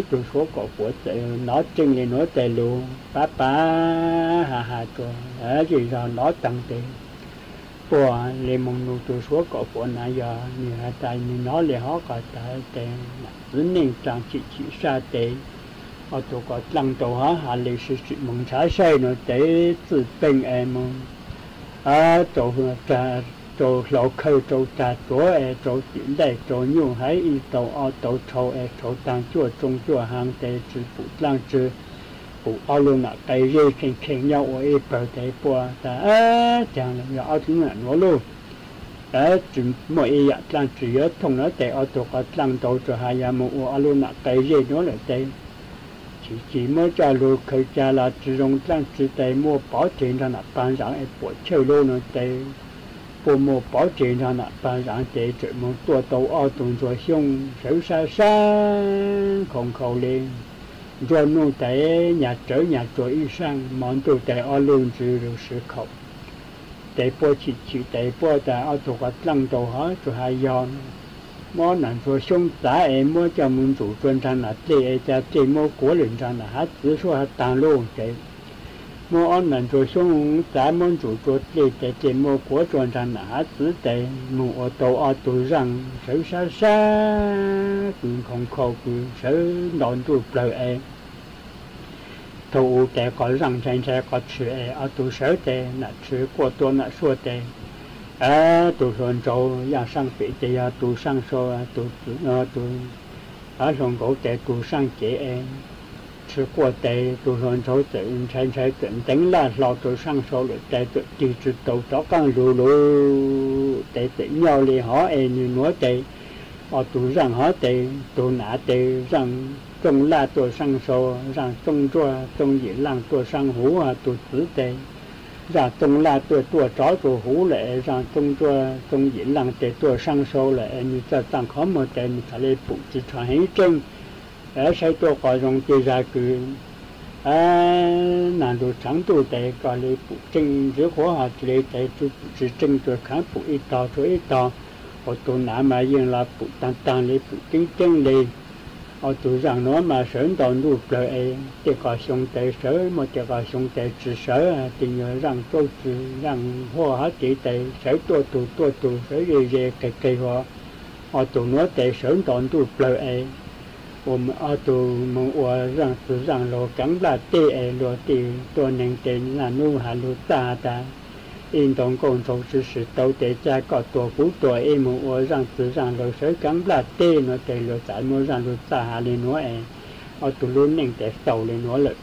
tug Suav kaum huam txawm nov tseeb le nuav tes lug pab pab has has rua, zej zog nov taag tes puab le moog nug tug Suav kaum huam na yog nwg has tas nwg nov le hov qhov tas tes nam txwv neej tsaa chim chim sab tes ob tug ko dlaaj rua hov has le sib tsi moog nrhav saib no tes txwj peeg es moog rau hlau khawg rau tsag tsuav es rau twm laij rau nyuj haiv ib tau ob tau rhau es rhau taag cuaj tsoo cuaj haa tes tsi pum dlaaj tsi pum ob lub nam qe zeb kheej kheej nyob ua ib pawg tes puab tas, caag yog ob tug nam nuav lauj, tsi muaj ib yaam dlaaj tsi yuav thooj nuav tes ob tug ko dlaaj nrau rua has yog moog ua ob lub nam qe zeb nuav lawm tes Tsis muab coj lug khaws ca los tsi zoo dlaab tsi tes muaj pov tseg nraag nam paag zaav es puam chawj lug no tes, puab muaj pov tseg nraag nam paag zaav tes tseem moog tuaj tau ob tug ntsuag xyoob sawv sab sab nkhaus nkhaus le. Nruab nuj tes nyag tsawv nyag tsuag ib saab, mo ntuj tes ob lub ntsws lug sawv khaum. Tes puab chim chim tes puab tas ob tug quav dlaaj ntaus hov tsuas has yog muab nam ntsuag xyoob txav es muab coj moog ntsum rua nraag nam dlej es ca dlej muab kuav lawm nraag nam hav txwv suab has taag lug tes, muab ob nam ntsuag xyoob txav muab ntsum rua dlej tes dlej muab kuav rua nraag nam hav txwv tes moog ua tau ob tug zaaj sawv sab sab kws nkhaus nkhaus kws sawv nto ntuj plawg es. Thaus u tes qhov zaaj ntshai ntshai qhov tshwm es ob tug sawv tes nam tshwv quaj tua nam suaj tes, tug hluas nraug yaaj saab pem tes yog tug saab sau, tug hluas nkaus tes tug saab cev es. Tshwv quaj tes tug hluas nraug txawm ntshai ntshai txawm nteev laj hlo rua saab sau lawm tes txawm tig tsi tau rov qaab lug lug tes txawm nyoj le hov es nwg nuav tes ob tug zaaj hov tes tug nam tes zaaj txooj laj tuaj saab sau, zaaj txooj ntsuag txooj yim laaj tuaj saab huv, tug txwv tes zaaj txooj laj tuaj tuaj rov rua huv lawm, zaaj txooj ntsuag txooj yim laaj tes tuaj saab sau lawm es nwg txawj txaaj qhov muag tes nwg txhad le pum tsi rho heev tseeb. Saib tuaj qhov zoo tej zag kws nag lug tshaav ntuj tes koj le pum tseeb, ntxiv quav hov le tes tsi pum tsi tseeb, tsuas khaav pum ib tog tsuag ib tog. Ua tug nam mas yeej los pum taag taag le pum ceeb ceeb le. Ob tug zaaj nuav mas sawv nto ntuj plawg es tej qhov xyoo tes sawv muaj tej qhov xyoo tes tsi sawv, tej nyuag zaaj tsaub tsi zaaj huaj hov tes sawv tuaj tug tuaj tug sawv ze ze qig qig huv. Ob tug nuav tes sawv nto ntuj plawg es ua ob tug moog ua zaaj txwv zaaj laug kaav nplaj teb es luag tej tuab neeg tes naj nub has lug txaj has tas, ib ntaug nkauj ntsaug tsi swm tau tes ca koj tuag kuv tuag es moog ua zaaj txwv zaaj laug sawv kaav nplaj teb no tes luag txawm muaj zaaj lug txaj has le nuav es ob tug lub neej tes xaus le nuav lawm.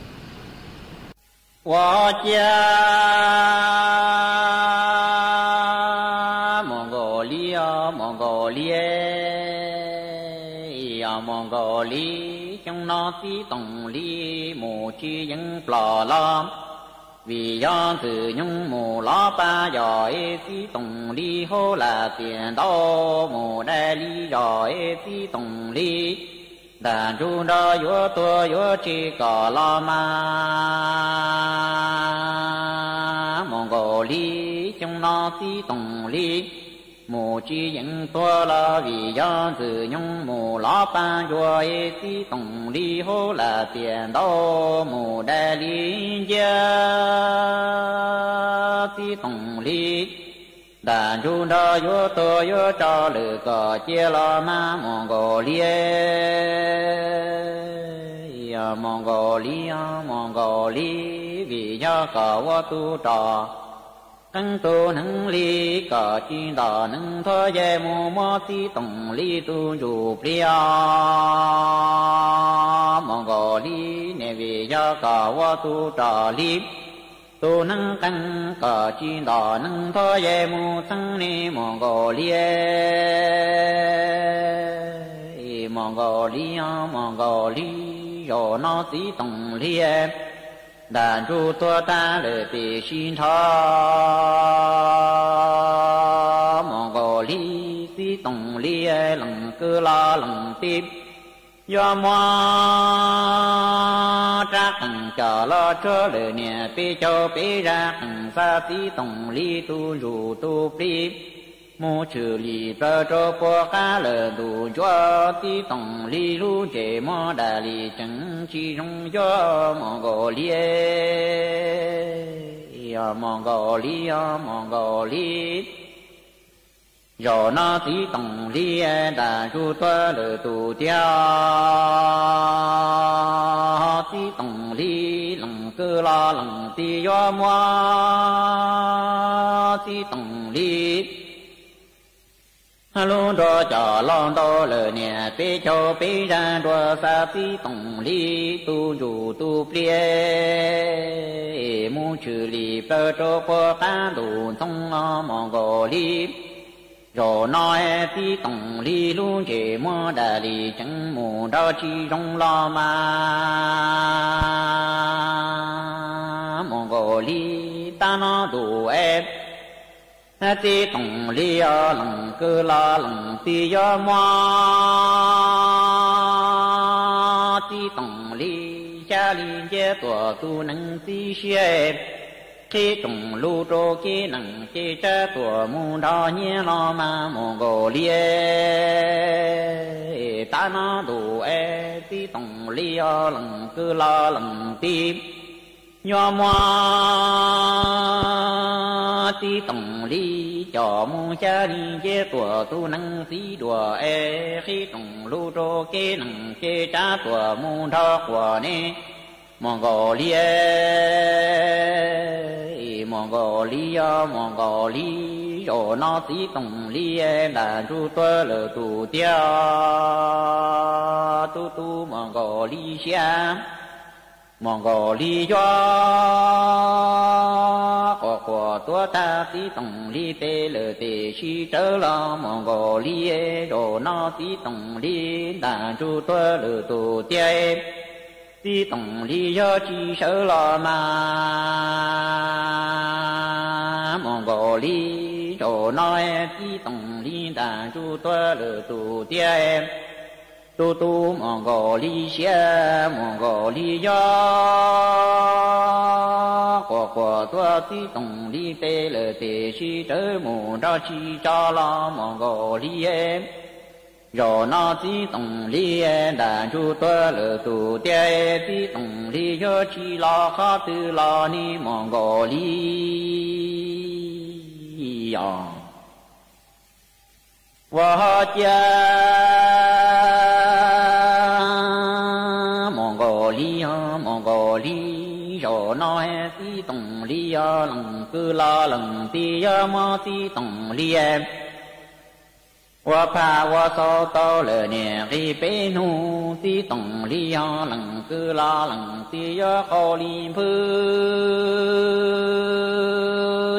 Ua ciav mus nkaus li, mus nkaus li, mus nkaus li, xyoo no txiv Toom Lis mus tsis yeej plom los, vim yog Ntxwg Nyoog mus lov pab yog es txiv Toom Lis hauv lam tias ntau mus dai li zog es txiv Toom Lis ntaj ntsug nrog yuav tuag yuav tseg kom los mas mus nkaus li, xyoo no txiv Toom Lis mus tsis yeej tuag los vim yog Ntxwg Nyoog mus lov pab yuav es txiv Toom Lis hauv lam tias ntau mus dai li nciab txiv Toom Lis ntaj ntsug nrog yuav tuag yuav tso lwm kom cia los mas mus nkaus li, mus nkaus li, mus nkaus li, vim yog kom ua tug rog qeeb tug neeg li kom tsis ntom neeg nthuav yej mus muab txiv Toom Lis tug ntsuj plig mus nkaus li ne, vim yog kom ua tug rog li tug neeg qeeb kom tsis ntom neeg nthuav yej mus txheeb ne mus nkaus li, mus nkaus li, mus nkaus li, zaum no txiv Toom Lis ntaj ntsug tuag tag lawm peb sib nrho mus nkaus li, txiv Toom Lis lees kwj los lees teb yuav muab rab qees coj los tsuag lawm niam peb caug peb zaj qees xa txiv Toom Lis tug ntsuj tug plig mus tshwm lim plawg rau puag qab lawm ntuj ntsuab txiv Toom Lis lub ntsej muag dam li tseem tsis zoo yuav mus nkaus li, mus nkaus li, mus nkaus li. Zaum no txiv Toom Lis ntaj ntsug tuag lawm tus tiag, txiv Toom Lis lees kwj los lees teb yuav muab txiv Toom Lis lub nruas coj los ntau lawm niam peb caug peb zaj nruas xa txiv Toom Lis tug ntsuj tug plig mus tshwm lim plawg rau puag qab ntuj ntxoov mus nkaus li. Zaum no txiv Toom Lis lub ntsej muag dam li tseem mus nrov tsis zoo los mas Txiv Toom Lis yog lees kwv los lees twg yuav muab Txiv Toom Lis xya li nciab tuam tus neeg txib siab, qhib rooj lug rau kev neeg ces tsab tuam mus nrog nyiaj los mas mus nkaus li. Tab no ntuj es Txiv Toom Lis yog lees kwv los lees twg yuav muab Txiv Toom Lis coj mus xya li nciab tuam tus neeg txib duam es qhib rooj lug rau kev neeg ces tsab tuam mus nrog quas ne mus nkaus li. Mus nkaus li yog mus nkaus li, zaum no Txiv Toom Lis ntam ntsug tuag lawm tus tiag, tus tus mus nkaus li siab. Mus nkaus li yuav quas quas tuag tag Txiv Toom Lis peb lawm tes sib rawv los mus nkaus li. Zaum no Txiv Toom Lis ntam ntsug tuag lawm tus tiag, Txiv Toom Lis yog tsis sawv los mas mus nkaus li. Zaum no Txiv Toom Lis ntam ntsug tuag lawm tus tiag, tus tus mus nkaus li siab. Mus nkaus li yog quas quas tuag Txiv Toom Lis peb lawm tes sib rawv mus nrog tsis tso los mus nkaus li. Zaum no Txiv Toom Lis ntam ntsug tuag lawm tus tiag, Txiv Toom Lis yog tsis los qhov twg los ne mus nkaus li. Os, ua ho cia mus nkaus li, mus nkaus li. Zaum no Txiv Toom Lis yog lees kwv los lees twg yuav muab Txiv Toom Lis ua phaj ua xauv tau lawm niam nqis peb hnub. Txiv Toom Lis yog lees kwv los lees twg yuav qau li npwb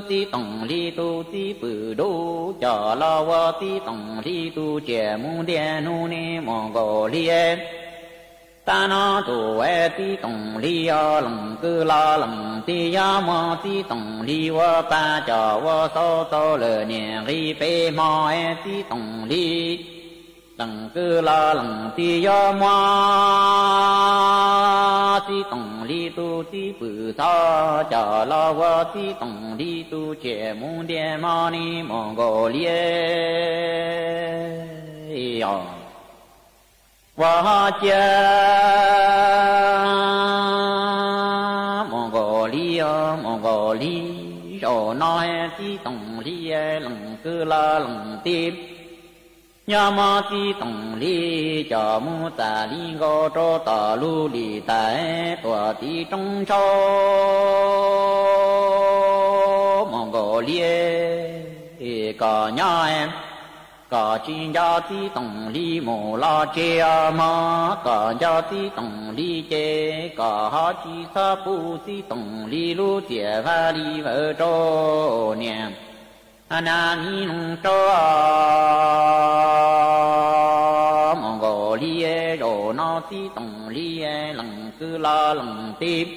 Txiv Toom Lis tus txiv pwm dub, coj los ua Txiv Toom Lis tus tsiaj mus ntiag hnub ne mus nkaus li. Tab no ntuj es Txiv Toom Lis yog lees kwv los lees twg yuav muab Txiv Toom Lis ua phaj coj ua xauv tau lawm niam nqis peb hmo es Txiv Toom Lis lees kwv los lees twg yuav muab Txiv Toom Lis tus txiv pwm xov coj los ua Txiv Toom Lis tus tsiaj mus ntiag hmo ne mus nkaus li. Os, ua ho cia mus nkaus li, mus nkaus li. Zaum no Txiv Toom Lis lees kwv los lees twg yuav muab Txiv Toom Lis coj mus txam li nkaus rau tom lub lis tais tuam tiv roob ntsauv mus nkaus li. Kom nyob, kom tsis nco Txiv Toom Lis mus los tseg os mog, kom nco Txiv Toom Lis ces kom ho tsis txhob pub Txiv Toom Lis lub txiaj vaj li vawv rau niam nab mi noog rau mus nkaus li. Zaum no Txiv Toom Lis lees kwv los lees twg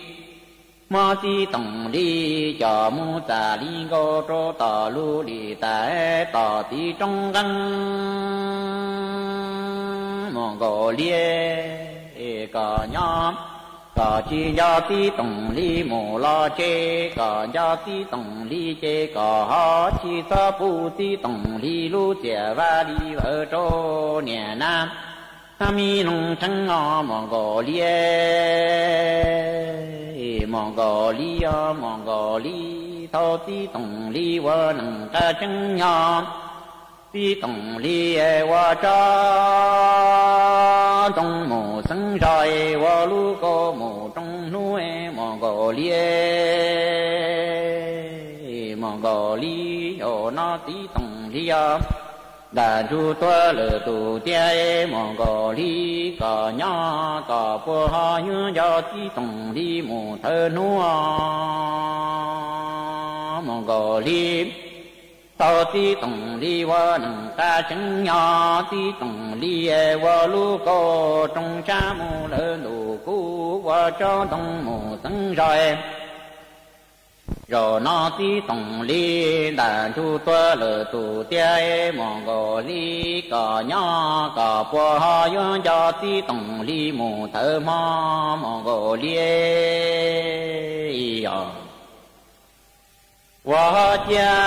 muab Txiv Toom Lis coj mus txam li nkaus rau tom lub lis tais tom tiv roob nqeeb mus nkaus li. Kom nyob, kom tsis nco Txiv Toom Lis mus los tseg, kom nco Txiv Toom Lis ces kom ho tsis txhob pub Txiv Toom Lis lub txiaj vaj li vawv rau niam nab mi noog rheev os mus nkaus li. Mus nkaus li os, mus nkaus li. Thaum Txiv Toom Lis ua neeg qab tseeb nyob, Txiv Toom Lis ua tsob ntoo mus xeeb zos, ua lub kaus mus rooj hnub mus nkaus li. Mus nkaus li, zaum no Txiv Toom Lis yog ntam ntsug tuag lawm tus tiag, mus nkaus li. Kom nyob, kom puas ho yuav nco Txiv Toom Lis mus thawm hnub mus nkaus li. Thaum Txiv Toom Lis ua neeg qab tseeb nyob, Txiv Toom Lis ua lub kaus rooj tshab mus lawm ntuj kub, ua tsob ntoo mus xeeb zos Zaum no Txiv Toom Lis ntam ntsug tuag lawm tus tiag, Moos Nkaus Lis kom nyob kom puas ho yuav nco Txiv Toom Lis mus thawv hmo. Moos Nkaus Lis os, ua ciav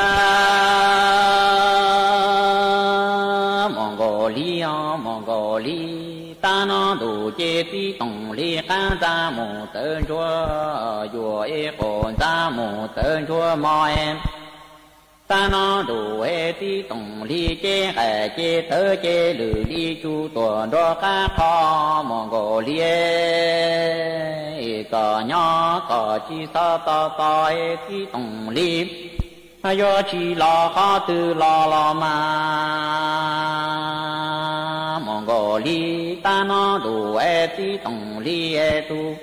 Moos Nkaus Lis os, Moos Nkaus Lis, tab no ntus ces Txiv Toom Lis qab ntxa mus tawv ntsuag, yuam es qaum ntxa mus tawv ntsuag mog. Tab no ntus es Txiv Toom Lis cev nqaim cev tawv ces lwm li tsuj tuam nrov qab qho. Moos Nkaus Lis kom nyob kom tsis txhob tos tos es Txiv Toom Lis yuav tsis los qhov twg los los mas. Moos Nkaus Lis, tab no ntus es Txiv Toom Lis tus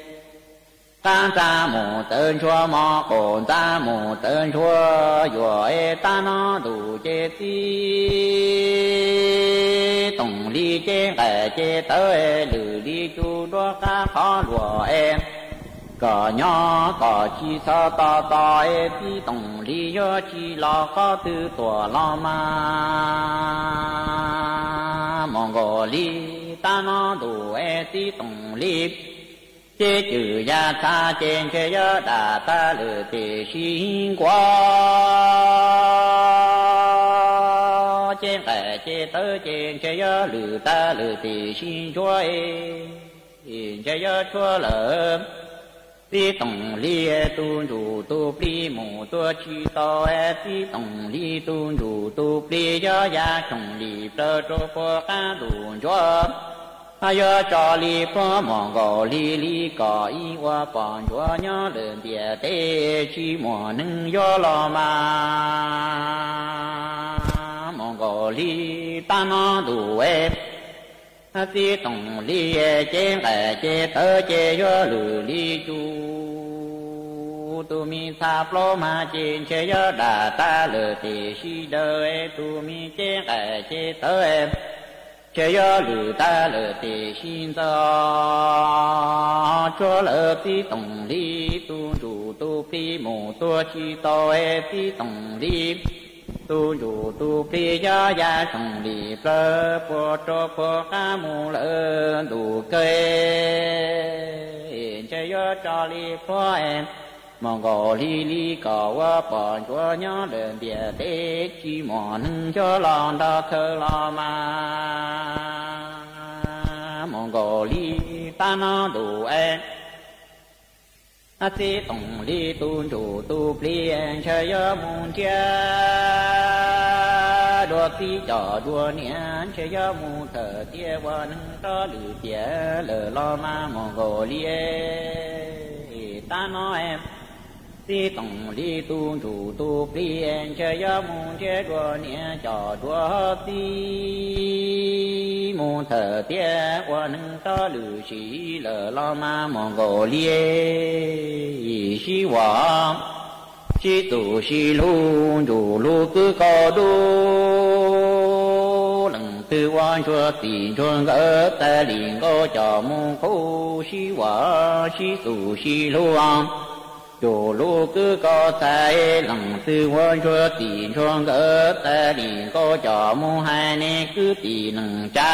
qab ntxa mus tawv ntsuag mog, qaum ntxa mus tawv ntsuag yuam es tab no ntus ces Txiv Toom Lis cev nqaim cev tawv lwm li tsuj nrov qab qhov luag es kom nyob kom tsis txhob tos tos es Txiv Toom Lis yuav tsis los qhov twg tuam los mas. Moos Nkaus Lis, tab no ntus es Txiv Toom Lis cev cwm ya txha ces ntshe yuav dam tag lawm tiam sis nquag, cev nqaim cev tawv ces ntshe yuav lwm tag lawm tiam sis ntsuag, ntshe yuav tshuav lawm. Txiv Toom Lis tus ntsuj tus plig mus tuaj tsis tau, Txiv Toom Lis tus ntsuj tus plig yuav ya tsoom li plaws rau puag qab ntuj ntsuag. Yuav tso li puag Moos Nkaus Lis li kom ib ua pom ntsuag nyob lawm ntiaj teb tsis muaj neeg yuav los mas. Moos Nkaus Lis, tab no ntus es Txiv Toom Lis cev nqaim cev tawv ces yuav lwm li tsuj, tus me txha plaub mas ces ntshe yuav dam tag lawm tiam sis daws, tus me cev nqaim cev tawv ntshe yuav lwm tag lawm tiam sis ntxaws tshuav lawm. Txiv Toom Lis tus ntsuj tus plig mus tuaj tsis tau, Txiv Toom Lis tus ntsuj tus plig yuav ya tsoom li plaws puag rau puag qab mus lawm ntuj kawg, ntshe yuav tso li puag Moos Nkaus Lis li kom ua pom ntsuag nyob lawm ntiaj teb tsis muaj neeg yuav los nrog khaws los mas. Moos Nkaus Lis, tab no ntus es Txiv Toom Lis tus ntsuj tus plig ntshe yuav mus nrhiav dua txiv coj dua niam, ntshe yuav mus thawm tiam ua neeg rov lwm tiam lawm los mas. Moos Nkaus Lis, tab no Txiv Toom Lis tus ntsuj tus plig ntshe yuav mus nrhiav dua niam coj dua txiv mus thawm tiam ua neeg rov lwm sim lawm los mas. Moos Nkaus Lis, sib vam sib txuj sib lug, ntsuj lug kwv kaus dub, leej twg ua ntsuag txij ntsuag nkawm tas li nkaus coj mus qub. Sib vam sib txuj sib lug, ntsuj lug kwv kaus txhais, leej twg ua ntsuag txij ntsuag nkawm tas li nkaus coj mus hais nej kwv tij neej tsa.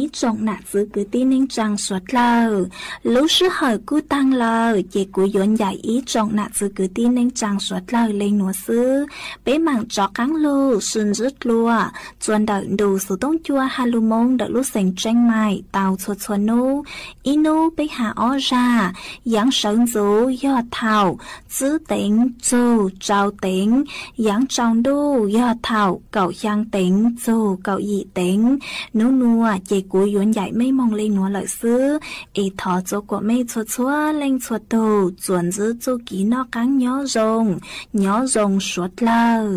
Ib tsoom nam txwv kwv tij neej tsaa suav dlawg, lub sij hawm kuj taag lawm ces kuv yuav ncaim ib tsoom nam txwv kwv tij neej tsaa suav dlawg le nuav xwb. Peb maam rov qaab lug sib ntsib dlua txuas ntawm ntu xuv tooj cua Halloween ntawm lub xeev Tseeb Maim tau txhua txhua nub. Ib nub peb has ob zag, yaav sawv ntxuv yog thaum tsib teev txug rau teev, yaav tsaus ntuj yog thaum kaum xyaa teev txug kaum yim teev. Nub nuav ces kuv yuav ncaim mej moog le nuav lawm xwb, es thov txua kuam mej txhua txhua leej txhua tug txuas ntsib txuj kev noj qaab nyob zoo, nyob zoo suav dlawg.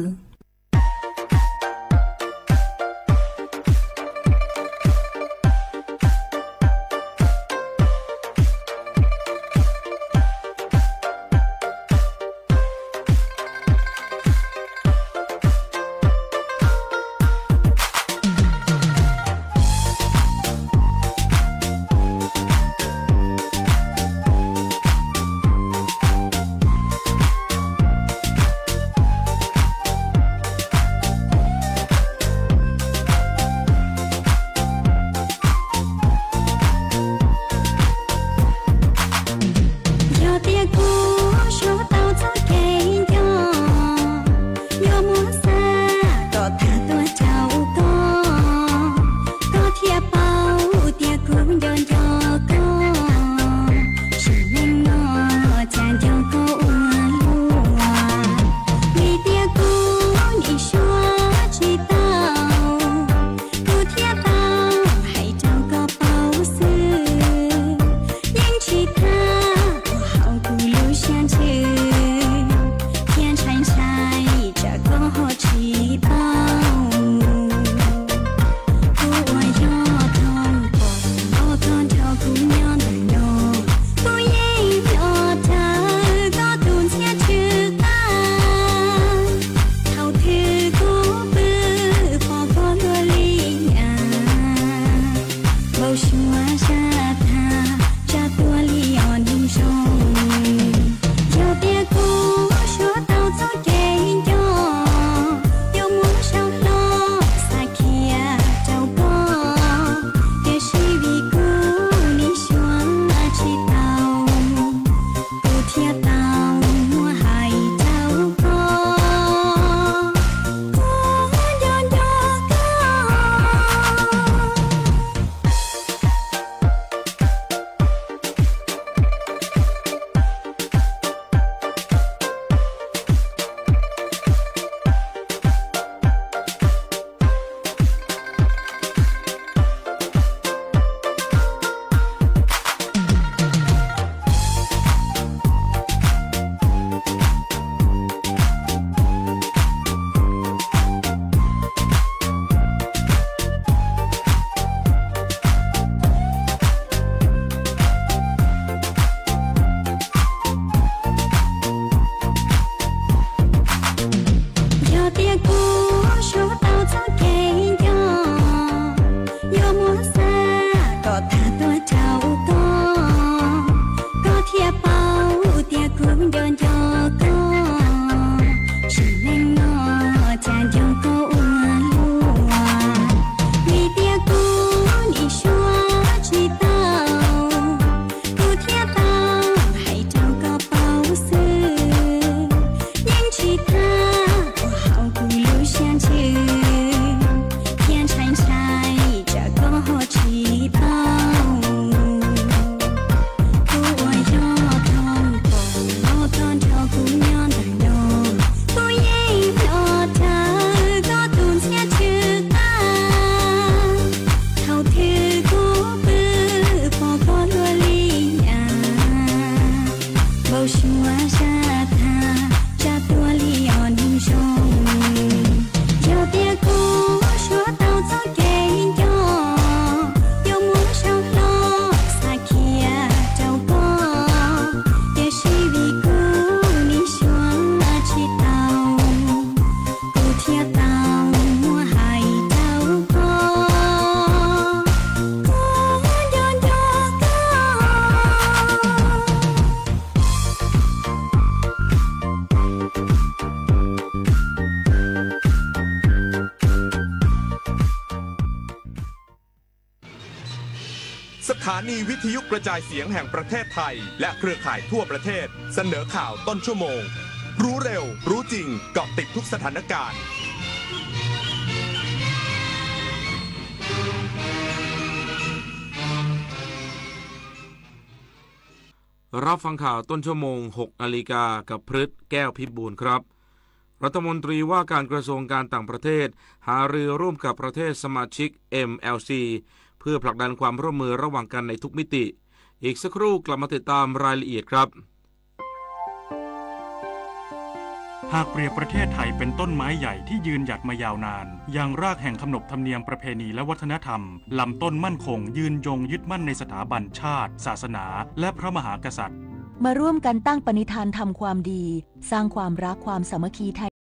nco nco koj, sim neej no cas nco koj ua luaj. Vim tias kuv nim suav tsis tau, kuv thiaj tau hais rau koj paub xwb. Yeej tsis thab ua hauv kuv lub siab ntsws, thiab ntshai ntshai tsam koj ho tsis paub. Kuv uas yog thooj pom los koj nrog kuv nyob ntawm no, kuv yeej nco rawv koj tus ntxhiab tsw qab. Thaum twg kuv pw pom koj luaj li as, npau suav zaj tag tsam tuag li os neeg zoo. Yog tias kuv suav tau txoj kev nco, yuav muab sau hlo xa khiav rau koj, tiam sis vim kuv nim suav tsis tau, kuv thiaj tau muab hais rau koj, kuv nco nco koj. Yog tias kuv suav tau txoj kev nco, yuav muab xa kom tag tuaj rau koj, koj thiaj paub tias kuv nco nco koj. Sim neej no cas nco koj ua luaj, vim tias kuv nim suav tsis tau, kuv thiaj tau hais rau koj paub xwb. Yeej tsis thab ua hauv kuv lub siab ntsws, thiab ntshai ntshai tsam koj ho tsis paub. Kuv uas yog thooj pom los koj nrog kuv nyob ntawm no, kuv yeej nco rawv koj tus ntxhiab tsw qab. Thaum twg kuv pw pom koj luaj li as, npau suav zaj tag tsam tuag li os neeg zoo. Yog tias kuv suav tau txoj kev nco, yuav muab sau hlo xa khiav rau koj, tiam sis vim kuv nim suav tsis tau, kuv thiaj tau muab hais rau koj, kuv nco nco koj. สถานีวิทยุกระจายเสียงแห่งประเทศไทย และเครือข่ายทั่วประเทศ เสนอข่าวต้นชั่วโมง รู้เร็ว รู้จริง เกาะติดทุกสถานการณ์ รับฟังข่าวต้นชั่วโมง หกนาฬิกา กับพฤษ แก้วพิบูลครับ รัฐมนตรีว่าการกระทรวงการต่างประเทศ หารือร่วมกับประเทศสมาชิก เอ็มแอลซี เพื่อผลักดันความร่วมมือระหว่างกันในทุกมิติ อีกสักครู่กลับมาติดตามรายละเอียดครับ หากเปรียบประเทศไทยเป็นต้นไม้ใหญ่ที่ยืนหยัดมายาวนาน ยังรากแห่งขนบธรรมเนียมประเพณีและวัฒนธรรม ลำต้นมั่นคง ยืนยงยึดมั่นในสถาบันชาติ ศาสนา และพระมหากษัตริย์ มาร่วมกันตั้งปณิธานทำความดี สร้างความรักความสามัคคีไทย